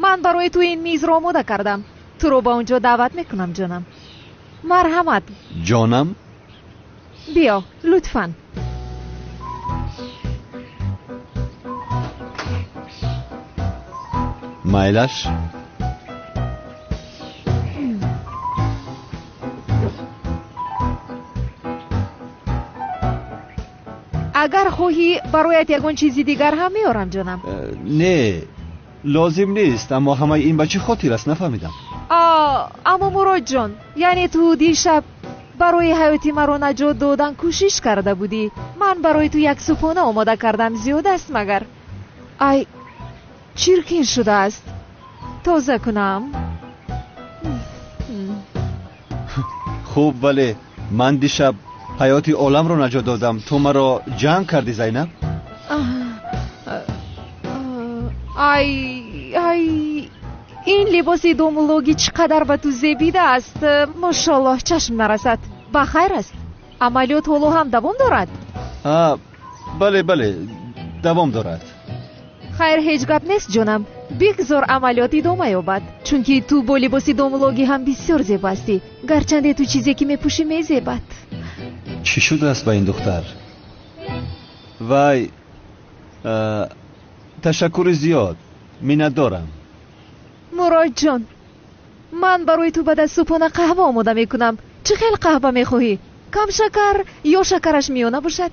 I: Ман барои ту ин мизро омода кардам. Туро ба он ҷо даъват мекунам, ҷонам. Марҳамат.
H: Ҷонам?
I: Биё, лутфан.
H: Майлаш?
I: Агар хоҳӣ, бароят ягон чизи дигар ҳам меорам, ҷонам.
H: Не, лозим нест, аммо ҳамаи ин ба чӣ хотир аст, нафаҳмидам.
I: Аммо Муродҷон, яъне ту дишаб барои ҳаёти маро наҷот додан кӯшиш карда будӣ. Ман барои ту як субҳона омода кардам, зиёд аст магар? Ай, чиркин шудааст. Тоза кунам.
H: Хуб, вале ман дишаб ҳаёти оламро наҷот додам. Ту маро ҷанг кардӣ, Зайнаб?
I: Ай, ай, ин либоси домуллогӣ чӣ қадар ба ту зебидааст. Мошоллоҳ, чашм нарасад. Ба хайр аст? Амалиёт ҳоло ҳам давом дорад?
H: Бале, бале, давом дорад.
I: Хайр, ҳеҷ гап нест, ҷонам. Бигзор амалиёт идома ёбад, чунки ту бо либоси домуллогӣ ҳам бисёр зебо ҳастӣ. Гарчанде ту чизе ки мепӯшӣ мезебад.
H: Чӣ шудааст ба ин духтар? Вай, ташаккури зиёд, миннатдорам.
I: Муродҷон, ман барои ту баъд аз субҳона қаҳва омода мекунам. Чӣ хел қаҳва мехоҳӣ? Кам шакар ё шакараш миёна бошад?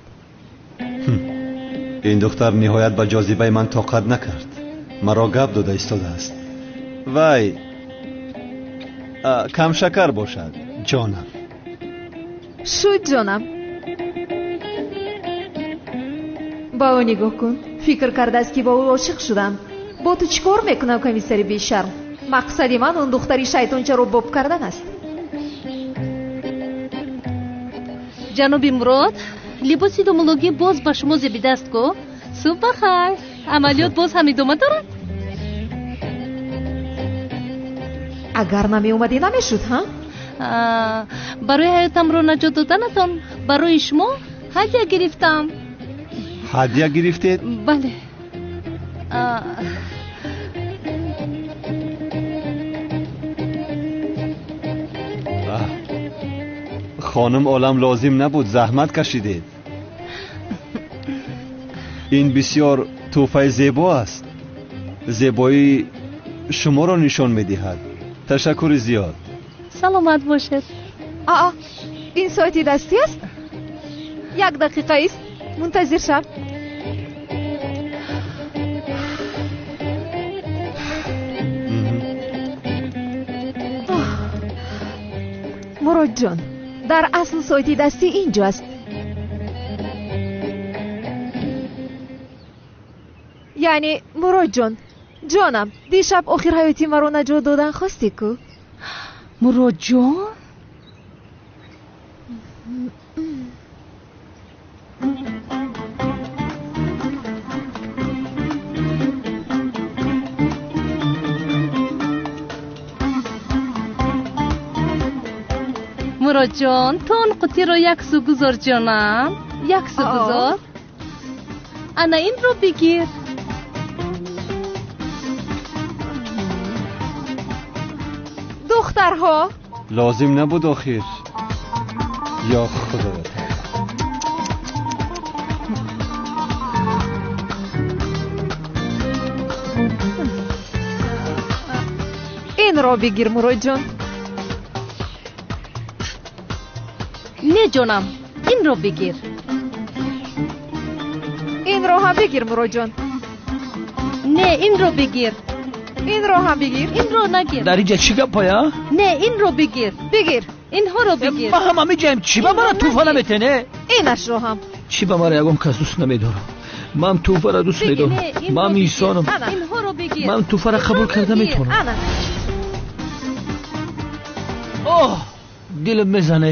H: Ин духтар ниҳоят ба ҷозибаи ман тоқат накард, маро гап дода истодааст. Вай, камшакар бошад, ҷонам.
I: Шуд, ҷонам. Ба ӯ нигоҳ кун. Фикр кардааст, ки бо ӯ ошиқ шудам. Бо ту чӣ кор мекунам, комиссари бешарм? Мақсади ман он духтари шайтончаро боб кардан аст.
M: Ҷаноби Мурод, либоси домуллогӣ боз ба шумо зебидааст ку? Субҳ ба хайр. Амалиёт боз ҳам идома дорад?
I: Агар намеомадӣ, намешуд, ҳа?
M: Барои ҳаётамро наҷот доданатон барои шумо ҳадя гирифтам.
H: Ҳадя гирифтед?
M: Бале.
H: Хонум олам, лозим набуд, заҳмат кашидед. Ин бисёр тӯҳфаи зебо аст. Зебоии шуморо нишон медиҳад. Ташаккури зиёд.
M: Саломат бошед.
I: Аа, ин соати дастӣ аст? Як дақиқа ист, мунтазир шав. Муродҷон, дар асл соати дастӣ инҷо аст. Яъне Муродҷон, ҷонам, дишаб охир ҳаёти маро наҷот додан хостӣ ку?
M: Муродҷон? Муродҷон, ту он қутиро як су гузор, ҷонам, як су гузор. Ана инро бигир.
I: Духтарҳо,
H: лозим набуд охир. Ё худоё.
I: Инро бигир, Муродҷон.
M: Не, ҷонам, инро бигир.
I: Инро ҳам бигир, Муродҷон.
M: Не, инро бигир.
I: Инро ҳам бигир.
M: Инро нагир.
U: Дар инҷа чӣ гапая?
M: Не, инро бигир.
I: Бигир.
M: Инҳоро бигир.
U: Ма ҳам ҳамиҷаем. Чӣ ба мара тӯҳфа наметене?
I: Инашро ҳам.
U: Чӣ ба мара ягон кас дӯст намедорам? Ман тӯҳфаро дӯст медорам. Ман инсонам.
M: Инҳоро бигир.
U: Ман тӯҳфаро қабул карда метавонам. Оҳ, дилам мезане.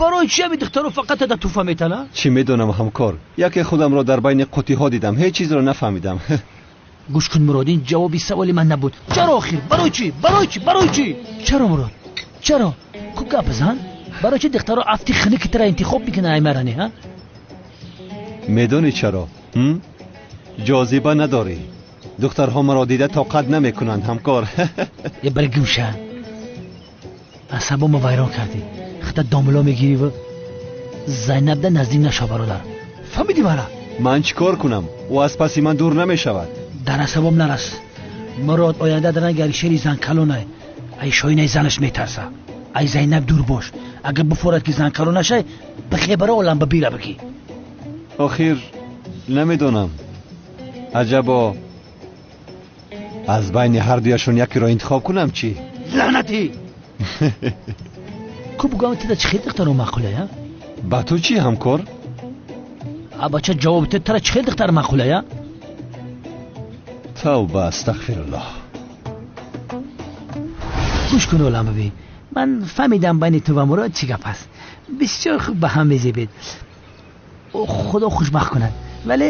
U: Барои чи ҳами духтаро фақат да тӯҳфа метана?
H: Чӣ медонам, ҳамкор, яке худамро дар байни қутиҳо дидам, ҳеҷ чизро нафаҳмидам.
U: Гӯш кун, Мурод, ин ҷавоби саволи ман набуд. Чаро охир? Барои чӣ? Барои чӣ? Барои чӣ? Чаро, Мурод? Чаро? Ку гап зан? Барои чӣ духтаро афти хунуки тара интихоб мекунанд, ай маране, ҳа?
H: Медонӣ чаро? Ҷозиба надорӣ. Духтарҳо маро дида тоқат намекунанд, ҳамкор.
U: Е, бари гумша. Асабомо вайрон кардӣ. Хата домло мегирӣ ва Зайнабда наздик нашав, бародар. Фаҳмидӣ мара?
H: Ман чӣ кор кунам? Ӯ аз паси ман дур намешавад.
U: Дар асабом нарас. Мурод оянда дар ранги Алишери занкалонай. Ай шоинаи занаш метарса. Ай Зайнаб дур бош. Агар бифорад ки занкалон нашай, бихебара олам ба бира бигӣ.
H: Охир намедонам. Аҷабо аз байни ҳардуяшон якеро интихоб кунам чӣ?
U: Лаънатӣ! Ку бугам тида чӣ хел духтаро маъқулая?
H: Ба ту чӣ, ҳамкор?
U: А бача, ҷавоб те, тара чӣ хел духтар маъқулая?
H: Тавба, астағфируллоҳ.
U: Гӯш кун, олам бибин. Ман фаҳмидам байни ту ва Мурод чӣ гап аст. Бисёр хуб ба ҳам мезебед. Худо хушбахт кунад. Вале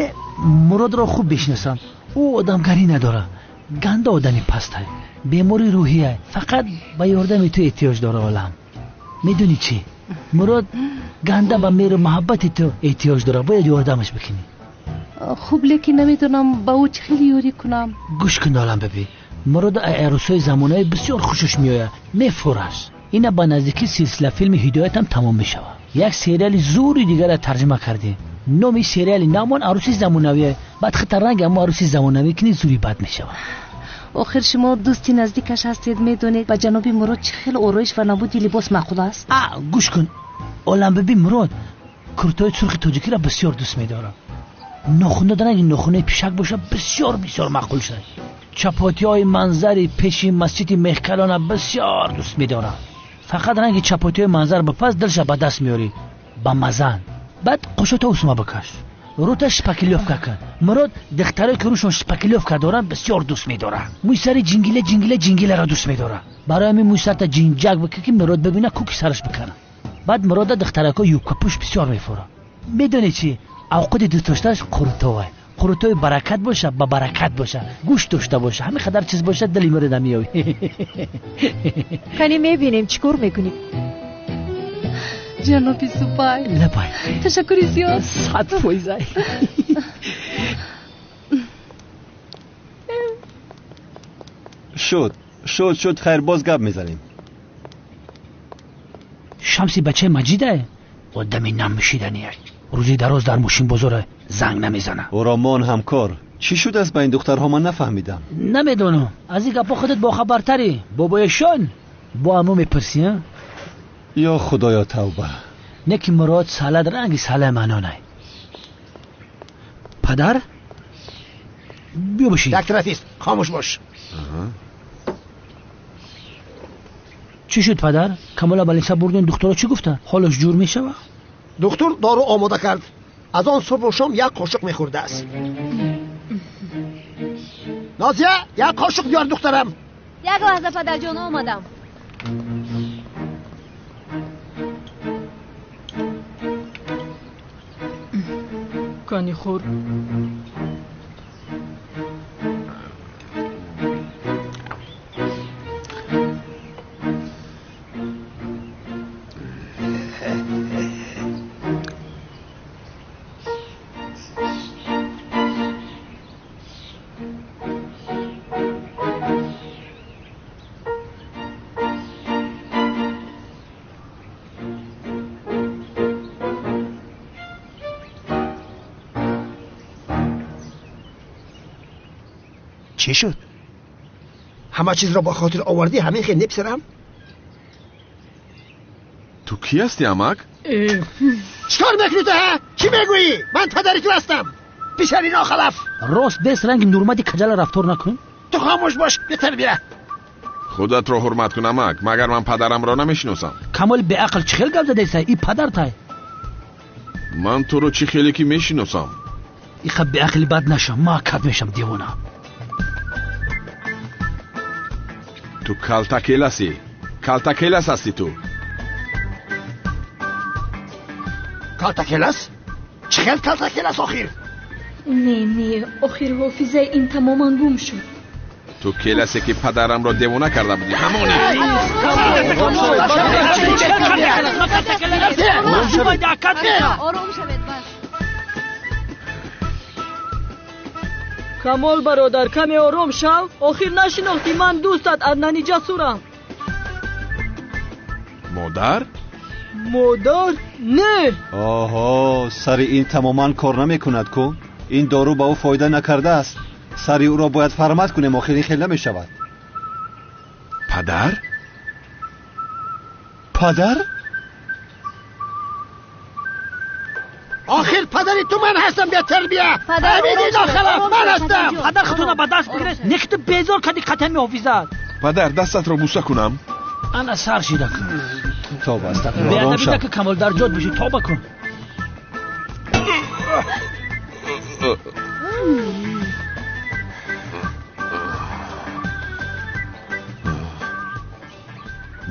U: Муродро хуб бишносам. Ӯ одамгарӣ надорад. Ганда одами пастай. Бемори рӯҳия. Фақат ба ёрдами ту эҳтиёҷ дора, олам. Медонӣ чӣ? Мурод ганда ба меҳру муҳаббати ту эҳтиёҷ дорад. Бояд ёрдамаш бикунӣ.
M: Хуб, лекин намедонам ба ӯ чӣ хел ёрӣ кунам.
U: Гӯш кун, олам бибӣ. Мурод арӯсҳои замонави бисёр хушаш меояд. Мефураш. Ина ба наздикӣ силсила филми ҳидоятам тамом мешавад. Як сериали зури дигарро тарҷима кардем. Номи сериали намон арӯси замонавие. Баъд хита ранги ҳамо арӯси замонавӣ кунӣ, зури бад мешавад.
M: Охир шумо дӯсти наздикаш ҳастед, медонед ба ҷаноби Мурод чӣ хел ороиш ва намуди либос маъқул аст?
U: А, гӯш кун, олам бибӣ, Мурод куртои сурхи тоҷикиро бисёр дӯст медорад. Нохуна ранги нохунаи пишак бошад, бисёр бисёр маъқул шуд. Чапотиҳои манзари пеши масҷиди Меҳкалона бисёр дӯст медорад. Фақат ранги чапотиҳои манзар бипаз, дилша ба даст меорӣ. Ба мазан. Баъд қошото усма бикаш. Рута шпаклёвка кун. Мурод духтарое ки рӯшон шпаклёвка доранд бисёр дӯст медорад. Мӯи сари ҷингила ҷингила ҷингиларо дӯст медорад. Барои ҳамин мӯи сарта ҷинҷак бикун, ки Мурод бибина, куки сараш бикана. Баъд Мурода духтарако юбкапӯш бисёр мефурад. Медонӣ чӣ? Авқоти дӯстдоштааш қурутовай. Қурутои баракат боша, ба баракат боша, гӯшт дошта боша, ҳамин қадар чиз боша, дили Мурода меёвӣ.
I: Кани мебинем чӣ кор мекунӣ.
M: Ҷаноби Зубайр.
U: Лабай.
M: Ташаккури зиёд.
U: 100%. Ай.
H: Шуд, шуд, шуд, хайр, боз гап мезанем.
U: Шамси бачаи Маҷидае? Одами намшидание. Рӯзи дароз дар мошинбозор занг намезана.
H: Ӯро мон, ҳамкор. Чӣ шудааст ба ин духтарҳо, ман нафаҳмидам.
U: Намедонам. Аз ин гапҳо худат бохабартарӣ. Бобоешон бо амо мепурсӣ, а?
H: Ё худоё, тавба.
U: Не ки Мурод салад ранги салаи манонай. Падар, биё бишин.
P: Як тарафист, хомӯш бош.
U: Чӣ Чӣ шуд падар? Камола балиса бурден, духтуро чӣ гуфта? Ҳолаш ҷур мешава?
P: Духтур дору омода кард. Аз он субҳу шом як қошуқ мехӯрдааст. Нозия, як қошуқ биёр духтарам.
M: Як лаҳза падарҷон, омадам.
J: Кани хӯр.
P: Чӣ шуд? Ҳама чизро ба хотир овардӣ, ҳамин хел неписарам?
R: Ту кӣ ҳастӣ, амак?
P: Чикор мекунӣ ту, ҳа? Чӣ мегӯӣ? Ман падари ту ҳастам, писари нохалаф.
U: Рост бес ранги нурмади каҷала рафтор накун.
P: Ту хомӯш бош, бетарбия.
R: Худатро ҳурмат кун, амак. Магар ман падарамро намешиносам?
U: Камоли беақл чӣ хел гап задесай? И падартай.
R: Ман туро чӣ хеле ки мешиносам.
U: Иқа беақли бад нашам, ма кат мешам девона.
R: Ту калтакеласӣ, калтакелас ҳастӣ ту.
P: Калтакелас? Чӣ хел калтакелас охир?
K: Не, не, охир ҳофизаи ин тамоман гум шуд.
R: Ту келасе ки падарамро девона карда будӣ, ҳамони.
M: Ором шавед, бас.
J: Камол бародар, каме ором шав. Охир нашинохтӣ, ман дӯстат Аднани Ҷасурам.
R: Модар?
J: Модар? Не.
H: Оҳо, сари ин тамоман кор намекунад ку. Ин дору ба ӯ фоида накардааст. Сари ӯро бояд фармат кунем, охир ин хел намешавад.
R: Падар?
H: Падар?
P: Охир падари ту ман ҳастам, бетарбия. Ҳамиди нохалаф ман ҳастам.
U: Падар худро ба даст бигиред, не ки ту безор кардӣ қатами ҳофизат.
R: Падар, дастатро бӯса кунам.
U: Ана сар шида кун.
H: Тоба, астағфируллоҳ.
U: Беадабӣ накун, Камол, дар ҷод бишӣ, тоба кун.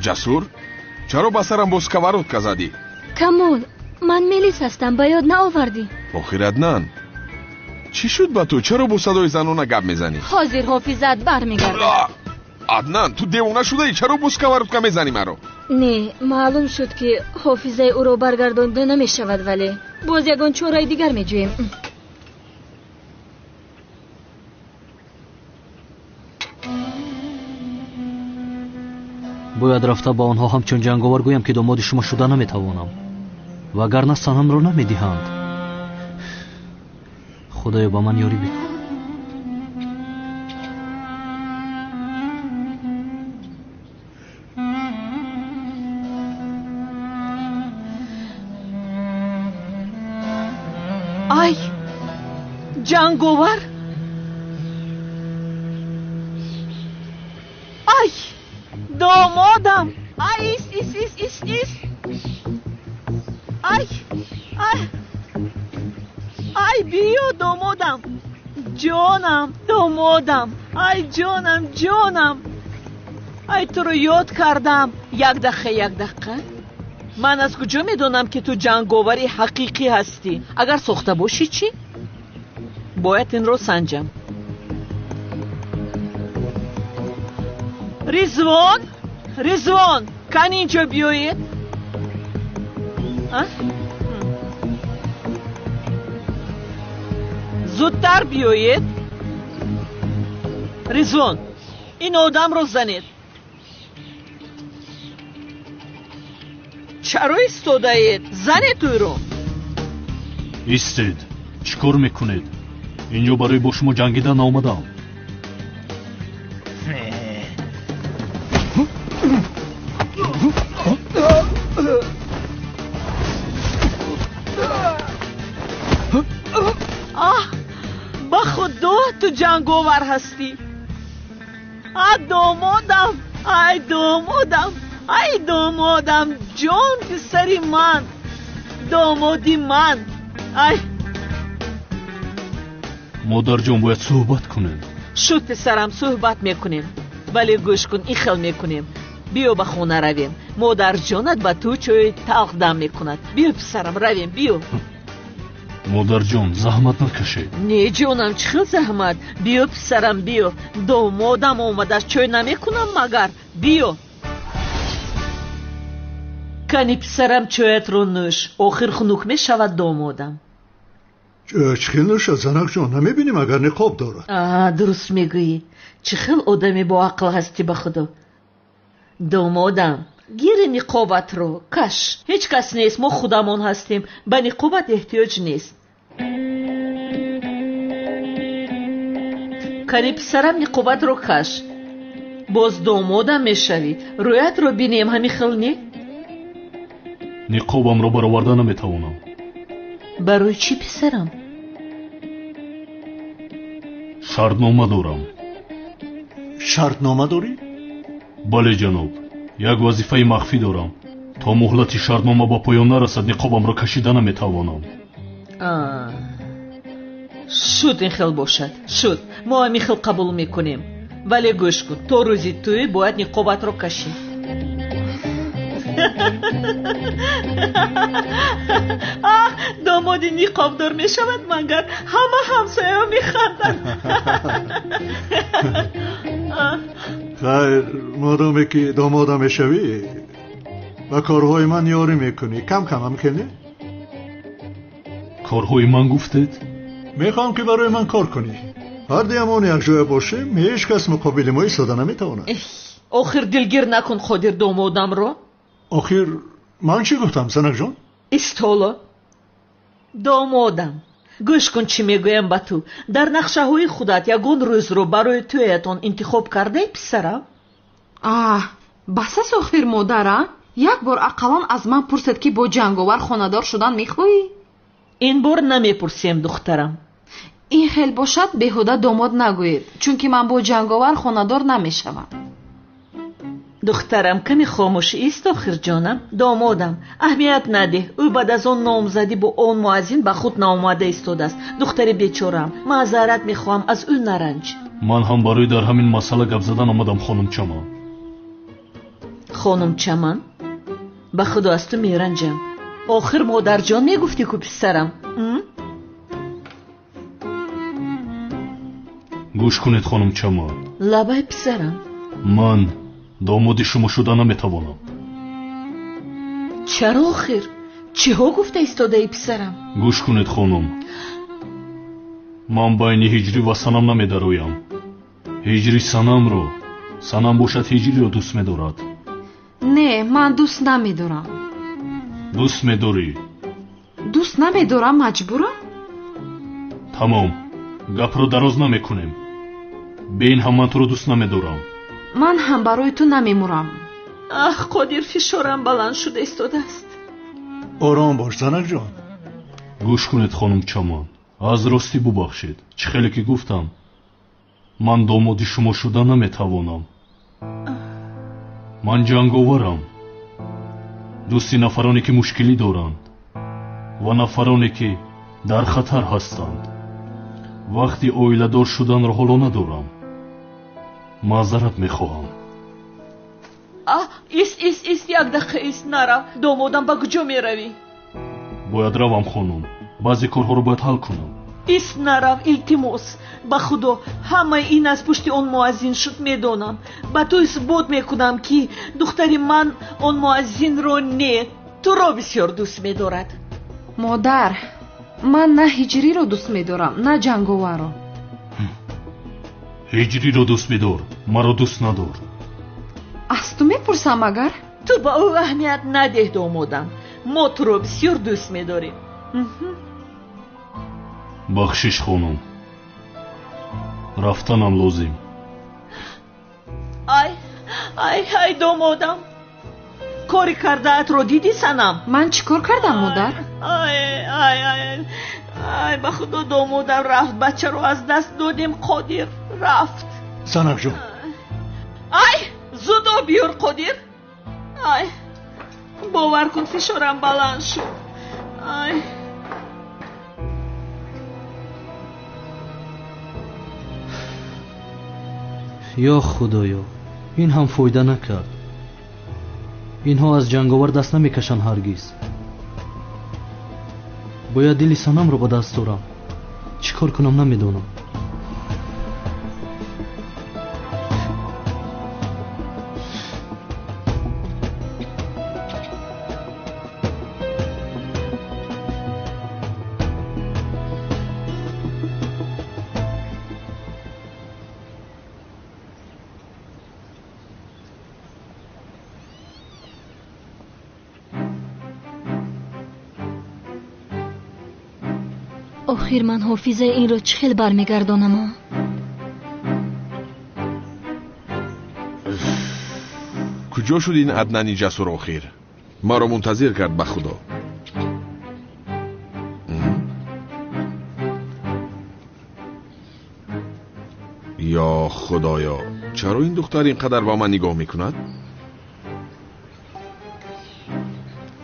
R: Ҷасур, чаро ба сарам бо сковородка задӣ?
K: Камол, ман Мелис ҳастам, ба ёд наовардӣ.
R: Охир Аднан, чӣ шуд ба ту? Чаро бо садои занона гап мезанӣ?
K: Ҳозир ҳофизаат бармегардад.
R: Аднан, ту девона шудаӣ? Чаро бо сковородка мезанӣ маро?
K: Не, маълум шуд ки ҳофизаи ӯро баргардонда намешавад, вале боз ягон чораи дигар меҷӯем.
F: Бояд рафта ба онҳо ҳамчун ҷанговар гӯям ки домоди шумо шуда наметавонам, вагарна санамро намедиҳанд. Худоё, ба ман ёрӣ бикун.
B: Ай, ҷанговар! Ай, домодам! Ай, ис, ис, ис, ис, ис! Ай, ай, ай, биё, домодам! Ҷонам, домодам! Ай, ҷонам, ҷонам! Ай, туро ёд кардам. Як дақиқа, як дақиқа. Ман аз куҷо медонам, ки ту ҷанговари ҳақиқӣ ҳастӣ? Агар сохта бошӣ чӣ? Бояд инро санҷам. Ризвон, Ризвон, кани инҷо биёед. Зудтар биёед. Ризвон, ин одамро занед. Чаро истодаед? Занед ӯро.
D: Истед, чӣ кор мекунед? Инҷо барои бо шумо ҷангидан наомадам.
B: Аҳ, ба худо ту ҷанговар ҳастӣ. А домодам, ай домодам. Ай домодам, ҷон писари ман, домоди ман. Ай
A: модарҷон, бояд суҳбат кунем.
B: Шуд писарам, суҳбат мекунем. Вале гӯш кун, ин хел мекунем. Биё ба хона равем. Модарҷонат ба ту чойи талх дам мекунад. Биё писарам, равем, биё.
A: Модарҷон, заҳмат накашед.
B: Не ҷонам, чӣ хел заҳмат? Биё писарам, биё. Домодам омадааст, чой намекунам магар? Биё. Кани писарам, чоятро нӯш. Охир хунук мешавад домодам.
D: Чӣ хел нӯшад, занакҷон? Намебинӣ магар ниқоб дорад?
B: Дуруст мегӯӣ. Чӣ хел одами боақл ҳастӣ ба худо. Домодам, гири ниқобатро каш. Ҳеҷ кас нест, мо худамон ҳастем. Ба ниқобат эҳтиёҷ нест. Кани писарам, ниқобатро каш. Боз домодам мешавӣ. Рӯятро бинем, ҳамин хел не?
A: Ниқобамро бароварда наметавонам.
B: Барои чӣ писарам?
A: Шартнома дорам.
D: Шартнома дорӣ?
A: Бале ҷаноб, як вазифаи махфӣ дорам. То муҳлати шартнома ба поён нарасад, ниқобамро кашида наметавонам.
B: Шуд, ин хел бошад. Шуд, мо ҳамин хел қабул мекунем. Вале гӯш кун, то рӯзи тӯй бояд ниқобатро кашӣ. Домоди ниқобдор мешавад, магар ҳама ҳамсояҳо механданд.
D: Хайр, модоме ки домода мешавӣ, ба корҳои ман ёрӣ мекунӣ. Кам кам ҳам хел не?
A: Корҳои ман гуфтед?
D: Мехоҳам ки барои ман кор кунӣ. Ҳардуямон якҷоя бошем, ҳеҷ кас муқобили мо истода наметавонад.
B: Охир дилгир накун, Қодир, домодамро.
D: Охир ман чӣ гуфтам, занакҷон?
B: Истоло. Домодам, гӯш кун чӣ мегӯям ба ту. Дар нақшаҳои худат ягон рӯзро барои тӯятон интихоб кардаи, писарам?
E: Аҳ, бас аст охир, модара. Як бор ақаллан аз ман пурсед, ки бо ҷанговар хонадор шудан мехоҳӣ?
B: Ин бор намепурсем, духтарам.
E: Ин хел бошад, беҳуда домод нагӯед, чунки ман бо ҷанговар хонадор намешавам.
B: Духтарам, каме хомӯш ист охир ҷонам. Домодам, аҳамият надеҳ. Ӯ баъд аз он номзадӣ бо он муаззин ба худ наомада истодааст. Духтари бечораам, маъзарат мехоҳам, аз ӯ наранҷ.
A: Ман ҳам барои дар ҳамин масъала гап задан омадам, хонум Чаман.
B: Хонум Чаман, ба худо аз ту меранҷам. Охир модарҷон мегуфтӣ ку писарам?
A: Гӯш кунед, хонум Чаман.
B: Лабай писарам.
A: Ман домоди шумо шуда наметавонам.
B: Чаро охир? Чиҳо гуфта истодаи, писарам?
A: Гӯш кунед, хонум, ман байни ҳиҷрӣ ва санам намедароям. Ҳиҷрӣ санамро, санам бошад ҳиҷриро дӯст медорад.
E: Не, ман дӯст намедорам.
A: Дӯст медорӣ?
E: Дӯст намедорам, маҷбурам?
A: Тамом, гапро дароз намекунем. Бе ин ҳам ман туро дӯст намедорам.
E: Ман ҳам барои ту намемурам.
B: Аҳ, Қодир, фишорам баланд шуда истодааст.
D: Ором бош, занакҷон.
A: Гӯш кунед, хонум Чаман, аз ростӣ бубахшед. Чӣ хеле ки гуфтам, ман домоди шумо шуда наметавонам. Ман ҷанговарам, дӯсти нафароне ки мушкилӣ доранд ва нафароне ки дар хатар ҳастанд. Вақти оиладор шуданро ҳоло надорам. Маъзарат мехоҳам.
B: Ист, ист, ист, як дақиқа ист, нарав. Домодам, ба куҷо меравӣ?
A: Бояд равам, хонум, баъзе корҳоро бояд ҳал кунам.
B: Ист, нарав, илтимос. Ба худо, ҳамаи ин аз пушти он муаззин шуд, медонам. Ба ту исбот мекунам, ки духтари ман он муаззинро не, туро бисёр дӯст медорад.
E: Модар, ман на ҳиҷриро дӯст медорам, на ҷанговарро.
A: Ҳиҷриро дӯст бидор, маро дӯст надор.
E: Аз ту мепурсам агар?
B: Ту ба ӯ аҳамият надеҳ, домодам. Мо туро бисёр дӯст медорем.
A: Бахшиш, хонум, рафтанам лозим.
B: Ай, ай, ай, домодам, кори кардаатро дидӣ, санам?
E: Ман чӣ кор кардам, модар?
B: Ай, ай, ай, ай, ба худо, домодам рафт, бачаро аз даст додем, Қодир рафт.
D: Занакҷон.
B: Ай, зуд об биёр, Қодир. Ай, бовар кун, фишорам баланд шуд. Ай.
F: Ё худоё, ин ҳам фоида накард. Инҳо аз ҷанговар даст намекашанд ҳаргиз. Бояд дили Санамро ба даст дорам. Чӣ кор кунам намедонам.
K: Охир ман ҳофизаи инро чӣ хел бармегардонам?
R: Куҷо шуд ин Аднани ҷасур охир? Маро мунтазир кард ба худо. Ё худоё, чаро ин духтар ин қадар ба ман нигоҳ мекунад?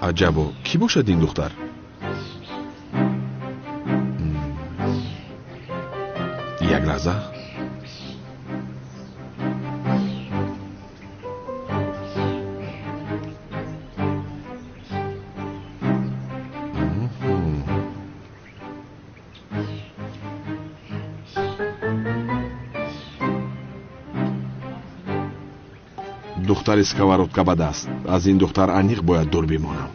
R: Аҷабо, кӣ бошад ин духтар? Як лаҳза. Духтари сковородка ба даст. Аз ин духтар аниқ бояд дур бимонам.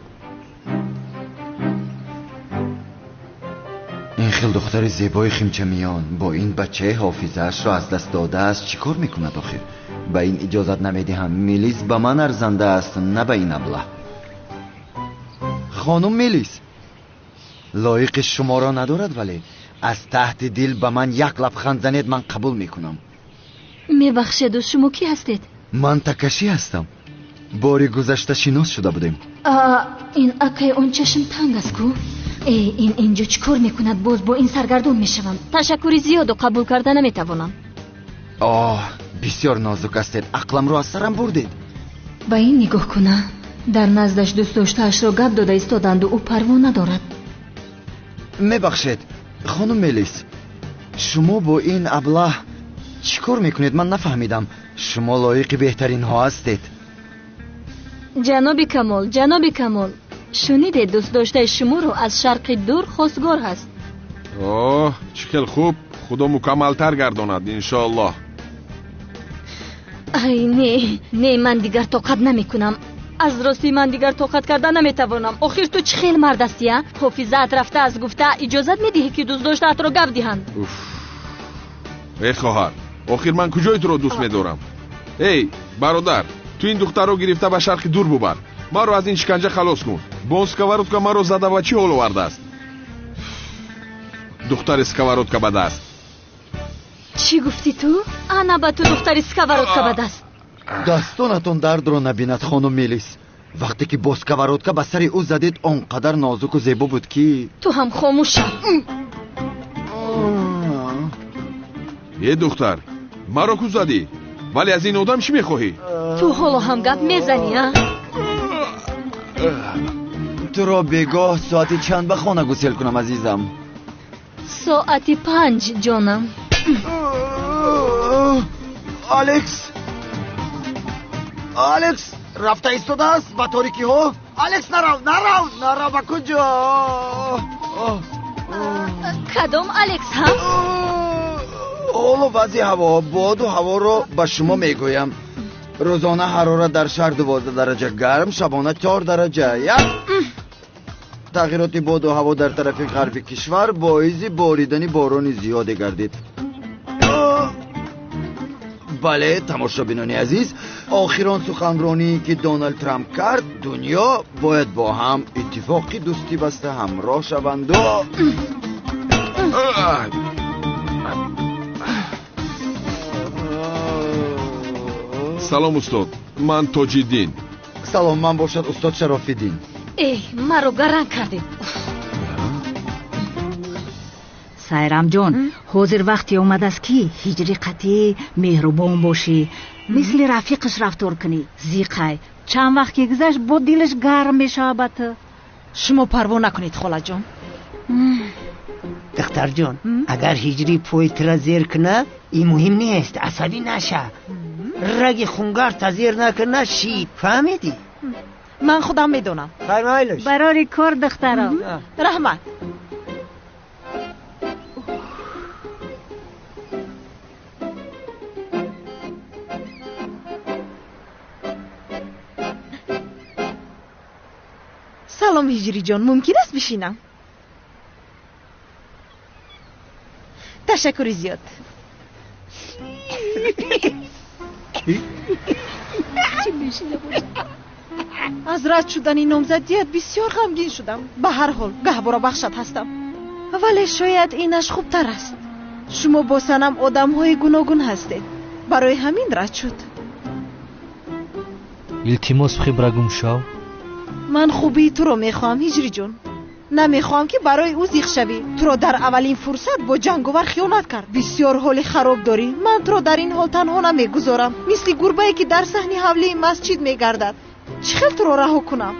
Q: Ин хел духтари зебои химчамиён бо ин бачаи ҳофизаашро аз даст додааст чӣ кор мекунад охир? Ба ин иҷозат намедиҳам. Мелис ба ман арзанда аст, на ба ин аблаҳ. Хонум Мелис лоиқи шуморо надорад, вале аз таҳти дил ба ман як лабханд занед, ман қабул мекунам.
K: Мебахшеду, шумо кӣ ҳастед?
Q: Ман Такаши ҳастам. Бори гузашта шинос шуда будем.
K: Ин акай он чашм танг аст ку? Э, ин инҷо чӣ кор мекунад? Боз бо ин саргардон мешавам. Ташаккури зиёду қабул карда наметавонам.
Q: Оҳ, бисёр нозук ҳастед. Ақламро аз сарам бурдед.
K: Ба ин нигоҳ куна. Дар наздаш дӯстдоштаашро гап дода истоданду ӯ парво надорад.
Q: Мебахшед, хонум Мелис, шумо бо ин аблаҳ чӣ кор мекунед? Ман нафаҳмидам. Шумо лоиқи беҳтаринҳо ҳастед.
K: Ҷаноби Камол, ҷаноби Камол, шунидед, дӯстдоштаи шуморо аз шарқи дур хостгор ҳаст.
R: Оҳ, чӣ хел хуб. Худо мукаммалтар гардонад, иншоаллоҳ.
K: Ай, не, не, ман дигар тоқат намекунам. Аз ростӣ ман дигар тоқат карда наметавонам. Охир ту чӣ хел мард ҳастӣ, а? Ҳофизаат рафта аз гуфта иҷозат медиҳӣ, ки дӯстдоштаатро гап диҳанд?
R: Уф, эй хоҳар, охир ман куҷои туро дӯст медорам? Эй бародар, ту ин духтарро гирифта ба шарқи дур бубар. Маро аз ин шиканҷа халос кун. Бо он сковородка маро зада ва чӣ ҳол овардааст? Духтари сковородка ба даст.
K: Чӣ гуфтӣ ту? Ана ба ту духтари сковородка ба даст.
Q: Дастонатон дардро набинад, хонум Мелис. Вақте ки бо сковородка ба сари ӯ задед, он қадар нозуку зебо буд ки
K: ту ҳам хомӯш шав.
R: Е духтар, маро ку задӣ? Вале аз ин одам чӣ мехоҳӣ?
K: Ту ҳоло ҳам гап мезанӣ, а?
Q: Туро бегоҳ соати чанд ба хона гусел кунам, азизам?
K: Соати 5, ҷонам.
Q: Алекс, Алекс рафта истодааст ба торикиҳо. Алекс, нарав, нарав, нарав, ба куҷо?
K: Кадом Алекс, ҳа?
Q: Ҳоло вазъи ҳаво, боду ҳаворо ба шумо мегӯям. Рӯзона ҳарорат дар шаҳр 12 дараҷа гарм, шабона 4 дараҷа. Як тағйироти боду ҳаво дар тарафи ғарби кишвар боиси боридани борони зиёде гардид. Бале, тамошобинони азиз, охирон суханроние ки Доналд Трамп кард, дунё бояд бо ҳам иттифоқи дӯстӣ баста ҳамроҳ шаванду.
R: Салом устод, ман Тоҷиддин.
Q: Салом, ман бошад устод Шарофиддин.
K: Эй, маро гаранг кардед.
N: Сайрамҷон, ҳозир вақте омадааст, ки ҳиҷри қатъӣ меҳрубон бошӣ. Мисли рафиқаш рафтор кунӣ. Зиқай чанд вақт ки гузашт, бо дилаш гарм мешавад ба ту.
L: Шумо парво накунед, холаҷон.
O: Духтарҷон, агар ҳиҷрӣ пои тура зер кунад, ин муҳим нест, асабӣ наша. Раги хунгарта зер накуна, шид, фаҳмидӣ?
L: Ман худам медонам.
O: Фармоилш.
N: Барори кор, духтарам.
L: Раҳмат. Салом, ҳиҷриҷон, мумкин аст бишинам? Ташаккури зиёд. Аз рад шудани номзадият бисёр ғамгин шудам. Ба ҳар ҳол гаҳвора бахшат ҳастам, вале шояд инаш хубтар аст. Шумо бо Санам одамҳои гуногун ҳастед, барои ҳамин рад шуд.
F: Илтимос, хибра гум шав.
L: Ман хубии туро мехоҳам, ҳиҷриҷон. Намехоҳам, ки барои ӯ зиқ шавӣ. Туро дар аввалин фурсат бо ҷанговар хиёнат кард. Бисёр ҳоли хароб дорӣ. Ман туро дар ин ҳол танҳо намегузорам, мисли гурбае ки дар саҳни ҳавлии масҷид мегардад. Чӣ хел туро раҳо кунам?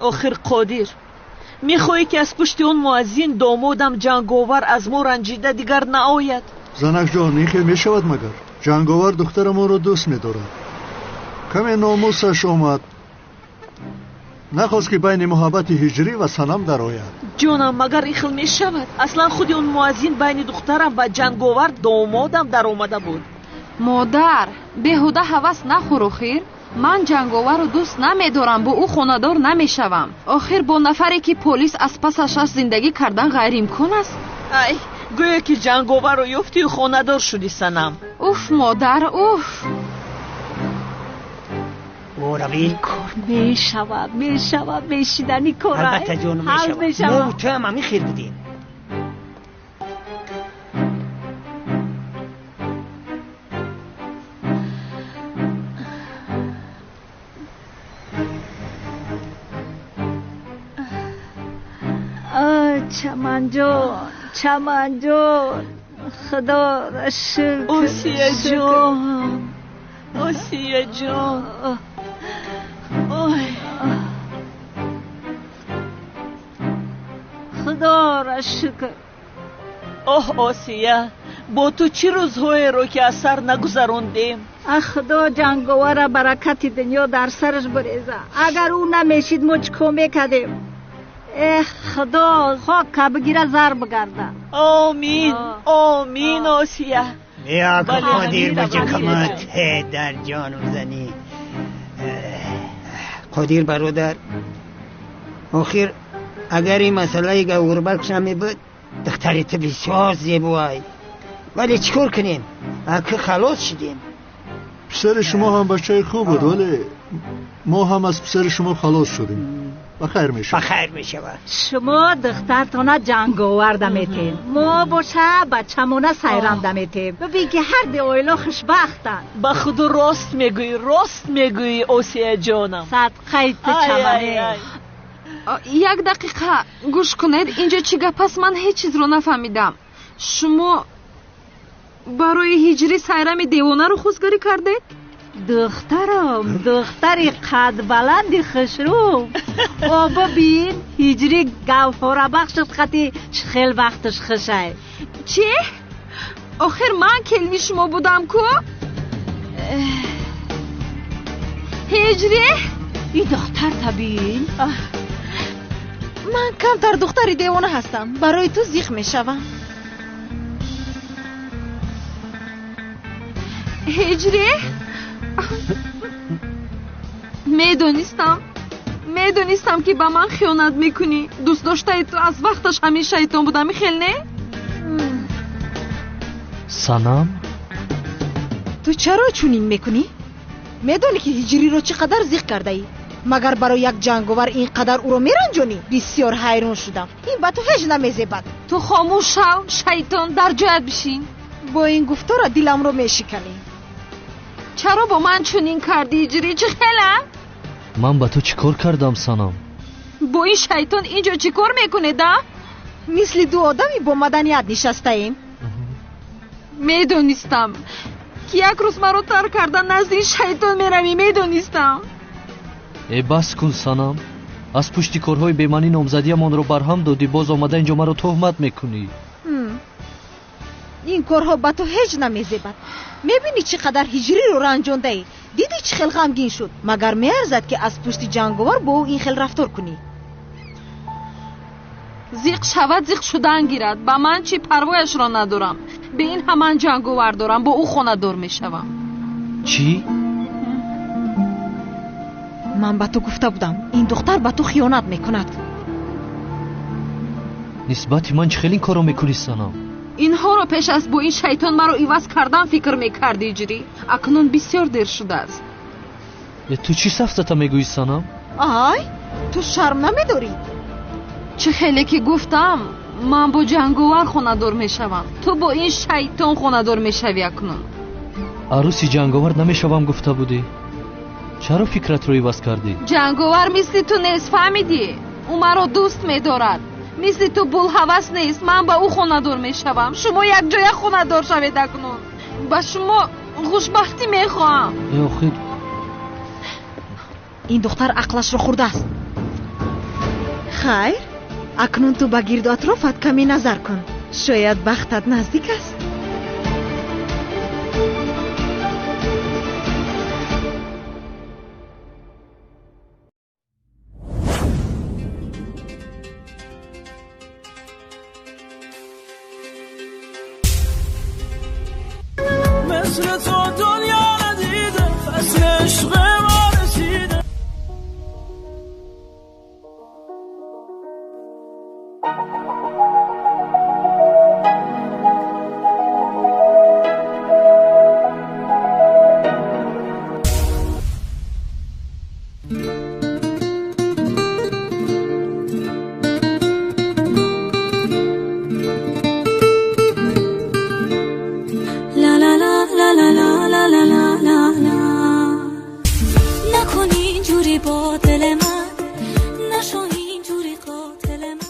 B: Охир Қодир, мехоҳӣ, ки аз пушти он муаззин домодам ҷанговар аз мо ранҷида дигар наояд?
D: Занакҷон, ин хел мешавад магар? Ҷанговар духтарамонро дӯст медорад. Каме номусаш омад, нахост, ки байни муҳаббати ҳиҷрӣ ва Санам дарояд.
B: Ҷонам, магар ин хел мешавад? Аслан худи он муаззин байни духтарам ва ҷанговар домодам даромада буд.
E: Модар, беҳуда ҳавас нахӯр. Охир ман ҷанговарро дӯст намедорам, бо ӯ хонадор намешавам. Охир бо нафаре, ки полис аз пасаш аст, зиндагӣ кардан ғайриимкон аст.
B: Ай, гӯё ки ҷанговарро ёфтию хонадор шудӣ, Санам.
E: Уф, модар, уф.
O: Орави.
K: Кор мешавад, мешавад, мешидани кор.
O: Албатта, ҷонум, мешавад. Мо ту ҳам ҳамин хел будем.
N: Чаманҷон, Чаманҷон, худоро шукр.
B: Осияҷон, Осияҷон, ой.
N: Худоро шукр.
B: Оҳ, Осия, бо ту чӣ рӯзҳоеро ки аз сар нагузарондем.
N: Ах, худо ҷанговара баракати дунё дар сараш буреза. Агар ӯ намешид, мо чӣ кор мекардем? Эх, худо хока бигира, зар бигарда.
B: Омин, омин, Осия.
O: Бیا که قادر بچه کمت در جانم زنی. قادر برادر، охир агар ин масъалаи гавҳарбахш намебуд, духтари ту бисёр зебоай. Вале чӣ кор кунем, аки халос шудем.
D: Писари шумо ҳам бачаи хуб буд, вале мо ҳам аз писари шумо халос шудем. Ба хайр мешавад.
O: Ба хайр мешавад.
N: Шумо духтартона ҷанговар даметем, мо боша бачамона сайрам даметем. Бибин, ки ҳар ди оила хушбахтанд.
B: Ба худо, рост мегӯӣ, рост мегӯӣ, Осияҷонам.
N: Садқаи ту, чамане.
E: Як дақиқа гӯш кунед, инҷо чӣ гап аст? Ман ҳеҷ чизро нафаҳмидам. Шумо барои ҳиҷрӣ сайрами девонаро хостгарӣ кардед?
N: Духтарам, духтари қадбаланди хушрӯ. О, бибин, ҳиҷрӣ гавҳорабахшат қати хел вақташ хушай.
E: Чӣ? Охир ман келини шумо будам ку. Ҳиҷрӣ.
N: И духтар табин.
L: Ман камтар духтари девона ҳастам, барои ту зиқ мешавам.
E: Ҳиҷрӣ, медонистам, медонистам, ки ба ман хиёнат мекунӣ. Дӯстдоштаи ту аз вақташ ҳамин шайтон будам, хел не?
F: Санам.
L: Ту чаро чунин мекунӣ? Медонӣ, ки ҳиҷриро чӣ қадар зиқ кардаӣ? Магар барои як ҷанговар ин қадар ӯро меранҷонӣ? Бисёр ҳайрон шудам, ин ба ту ҳеҷ намезебад.
E: Ту хомӯш шав, шайтон, дар ҷоят бишин.
L: Бо ин гуфтора диламро мешиканӣ.
E: Чаро бо ман чунин кардӣ, ҳиҷрӣ? Чӣ хела?
F: Ман ба ту чӣ кор кардам, Санам?
E: Бо ин шайтон инҷо чӣ кор мекунед, а?
L: Мисли ду одами бо маданият нишастаем.
E: Медонистам, ки як рӯз маро тарк карда назди ин шайтон меравӣ, медонистам.
F: Э, бас кун, санам. Аз пушти корҳои бемаънӣ номзадиямонро барҳам додӣ, боз омада инҷо маро туҳмат мекунӣ.
L: Ин корҳо ба ту ҳеҷ намезебад. Мебинӣ, чӣ қадар Ҳиҷриро ранҷондаӣ? Дидӣ, чӣ хел ғамгин шуд? Магар меарзад, ки аз пушти Ҷанговар бо ӯ ин хел рафтор кунӣ?
E: Зиқ шавад, зиқ шудан гирад. Ба ман чӣ, парвояшро надорам. Бе ин ҳам ман Ҷанговар дорам, бо ӯ хонадор мешавам.
F: Чӣ?
L: Ман ба ту гуфта будам, ин духтар ба ту хиёнат мекунад.
F: Нисбати ман чӣ хел ин корро мекунӣ, санам?
E: Инҳоро пеш аз бо ин шайтон маро иваз кардан фикр мекардӣ, Ҳиҷрӣ. Акнун бисёр дер шудааст.
F: Э, ту чӣ сафсата мегӯӣ, санам?
L: Ай, ту шарм намедорӣ?
E: Чӣ хеле ки гуфтам, ман бо Ҷанговар хонадор мешавам, ту бо ин шайтон хонадор мешавӣ акнун.
F: Арӯси Ҷанговар намешавам гуфта будӣ. Чаро фикратро иваз кардӣ?
E: Ҷанговар мисли ту нест, фаҳмидӣ? Ӯ маро дӯст медорад, мисли ту булҳавас нест. Ман ба ӯ хонадор мешавам, шумо якҷоя хонадор шавед. Акнун ба шумо хушбахтӣ мехоҳам.
F: Э, охир.
L: Ин духтар ақлашро хӯрдааст. Хайр, акнун ту ба гирду атрофат каме назар кун, шояд бахтат наздик аст.
S: مثل تو دنیا ندیده، فصل عشق ما رسیده.
T: لا لا لا لا لا لا لا لا لا لا. نکن اینجوری با دل من، نشو اینجوری قاتل من.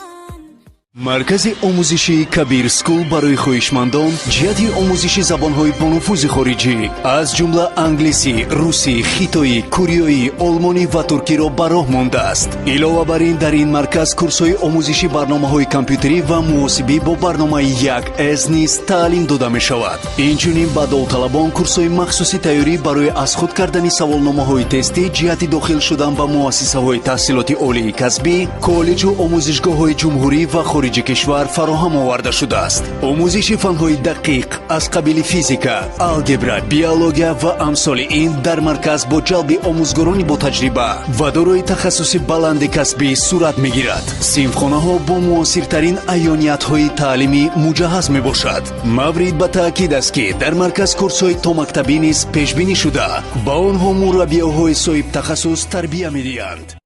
G: Маркази омӯзишии Кабир Скул барои хоҳишмандон ҷиҳати омӯзиши забонҳои бонуфузи хориҷӣ, аз ҷумла англисӣ, русӣ, хитоӣ, кореоӣ, олмонӣ ва туркиро ба роҳ мондааст. Илова бар ин, дар ин марказ курсҳои омӯзиши барномаҳои компютерӣ ва муҳосибӣ бо барномаи 1С низ таълим дода мешавад. Инчунин ба довталабон курсҳои махсуси тайёрӣ барои аз худ кардани саволномаҳои тестӣ ҷиҳати дохил шудан ба муассисаҳои таҳсилоти олии касбӣ, коллеҷу омӯзишгоҳҳои ҷумҳурӣ ва хориҷи кишвар фароҳам оварда шудааст. Омӯзиши фанҳои дақиқ аз қабили физика, алгебра, биология ва амсоли ин дар марказ бо ҷалби омӯзгорони ботаҷриба ва дорои тахассуси баланди касбӣ сурат мегирад. Синфхонаҳо бо муосиртарин аёниятҳои таълимӣ муҷаҳҳаз мебошад. Маврид ба таъкид аст, ки дар марказ курсҳои томактабӣ низ пешбинӣ шуда, ба онҳо мураббиёҳои соҳибтахассус тарбия медиҳанд.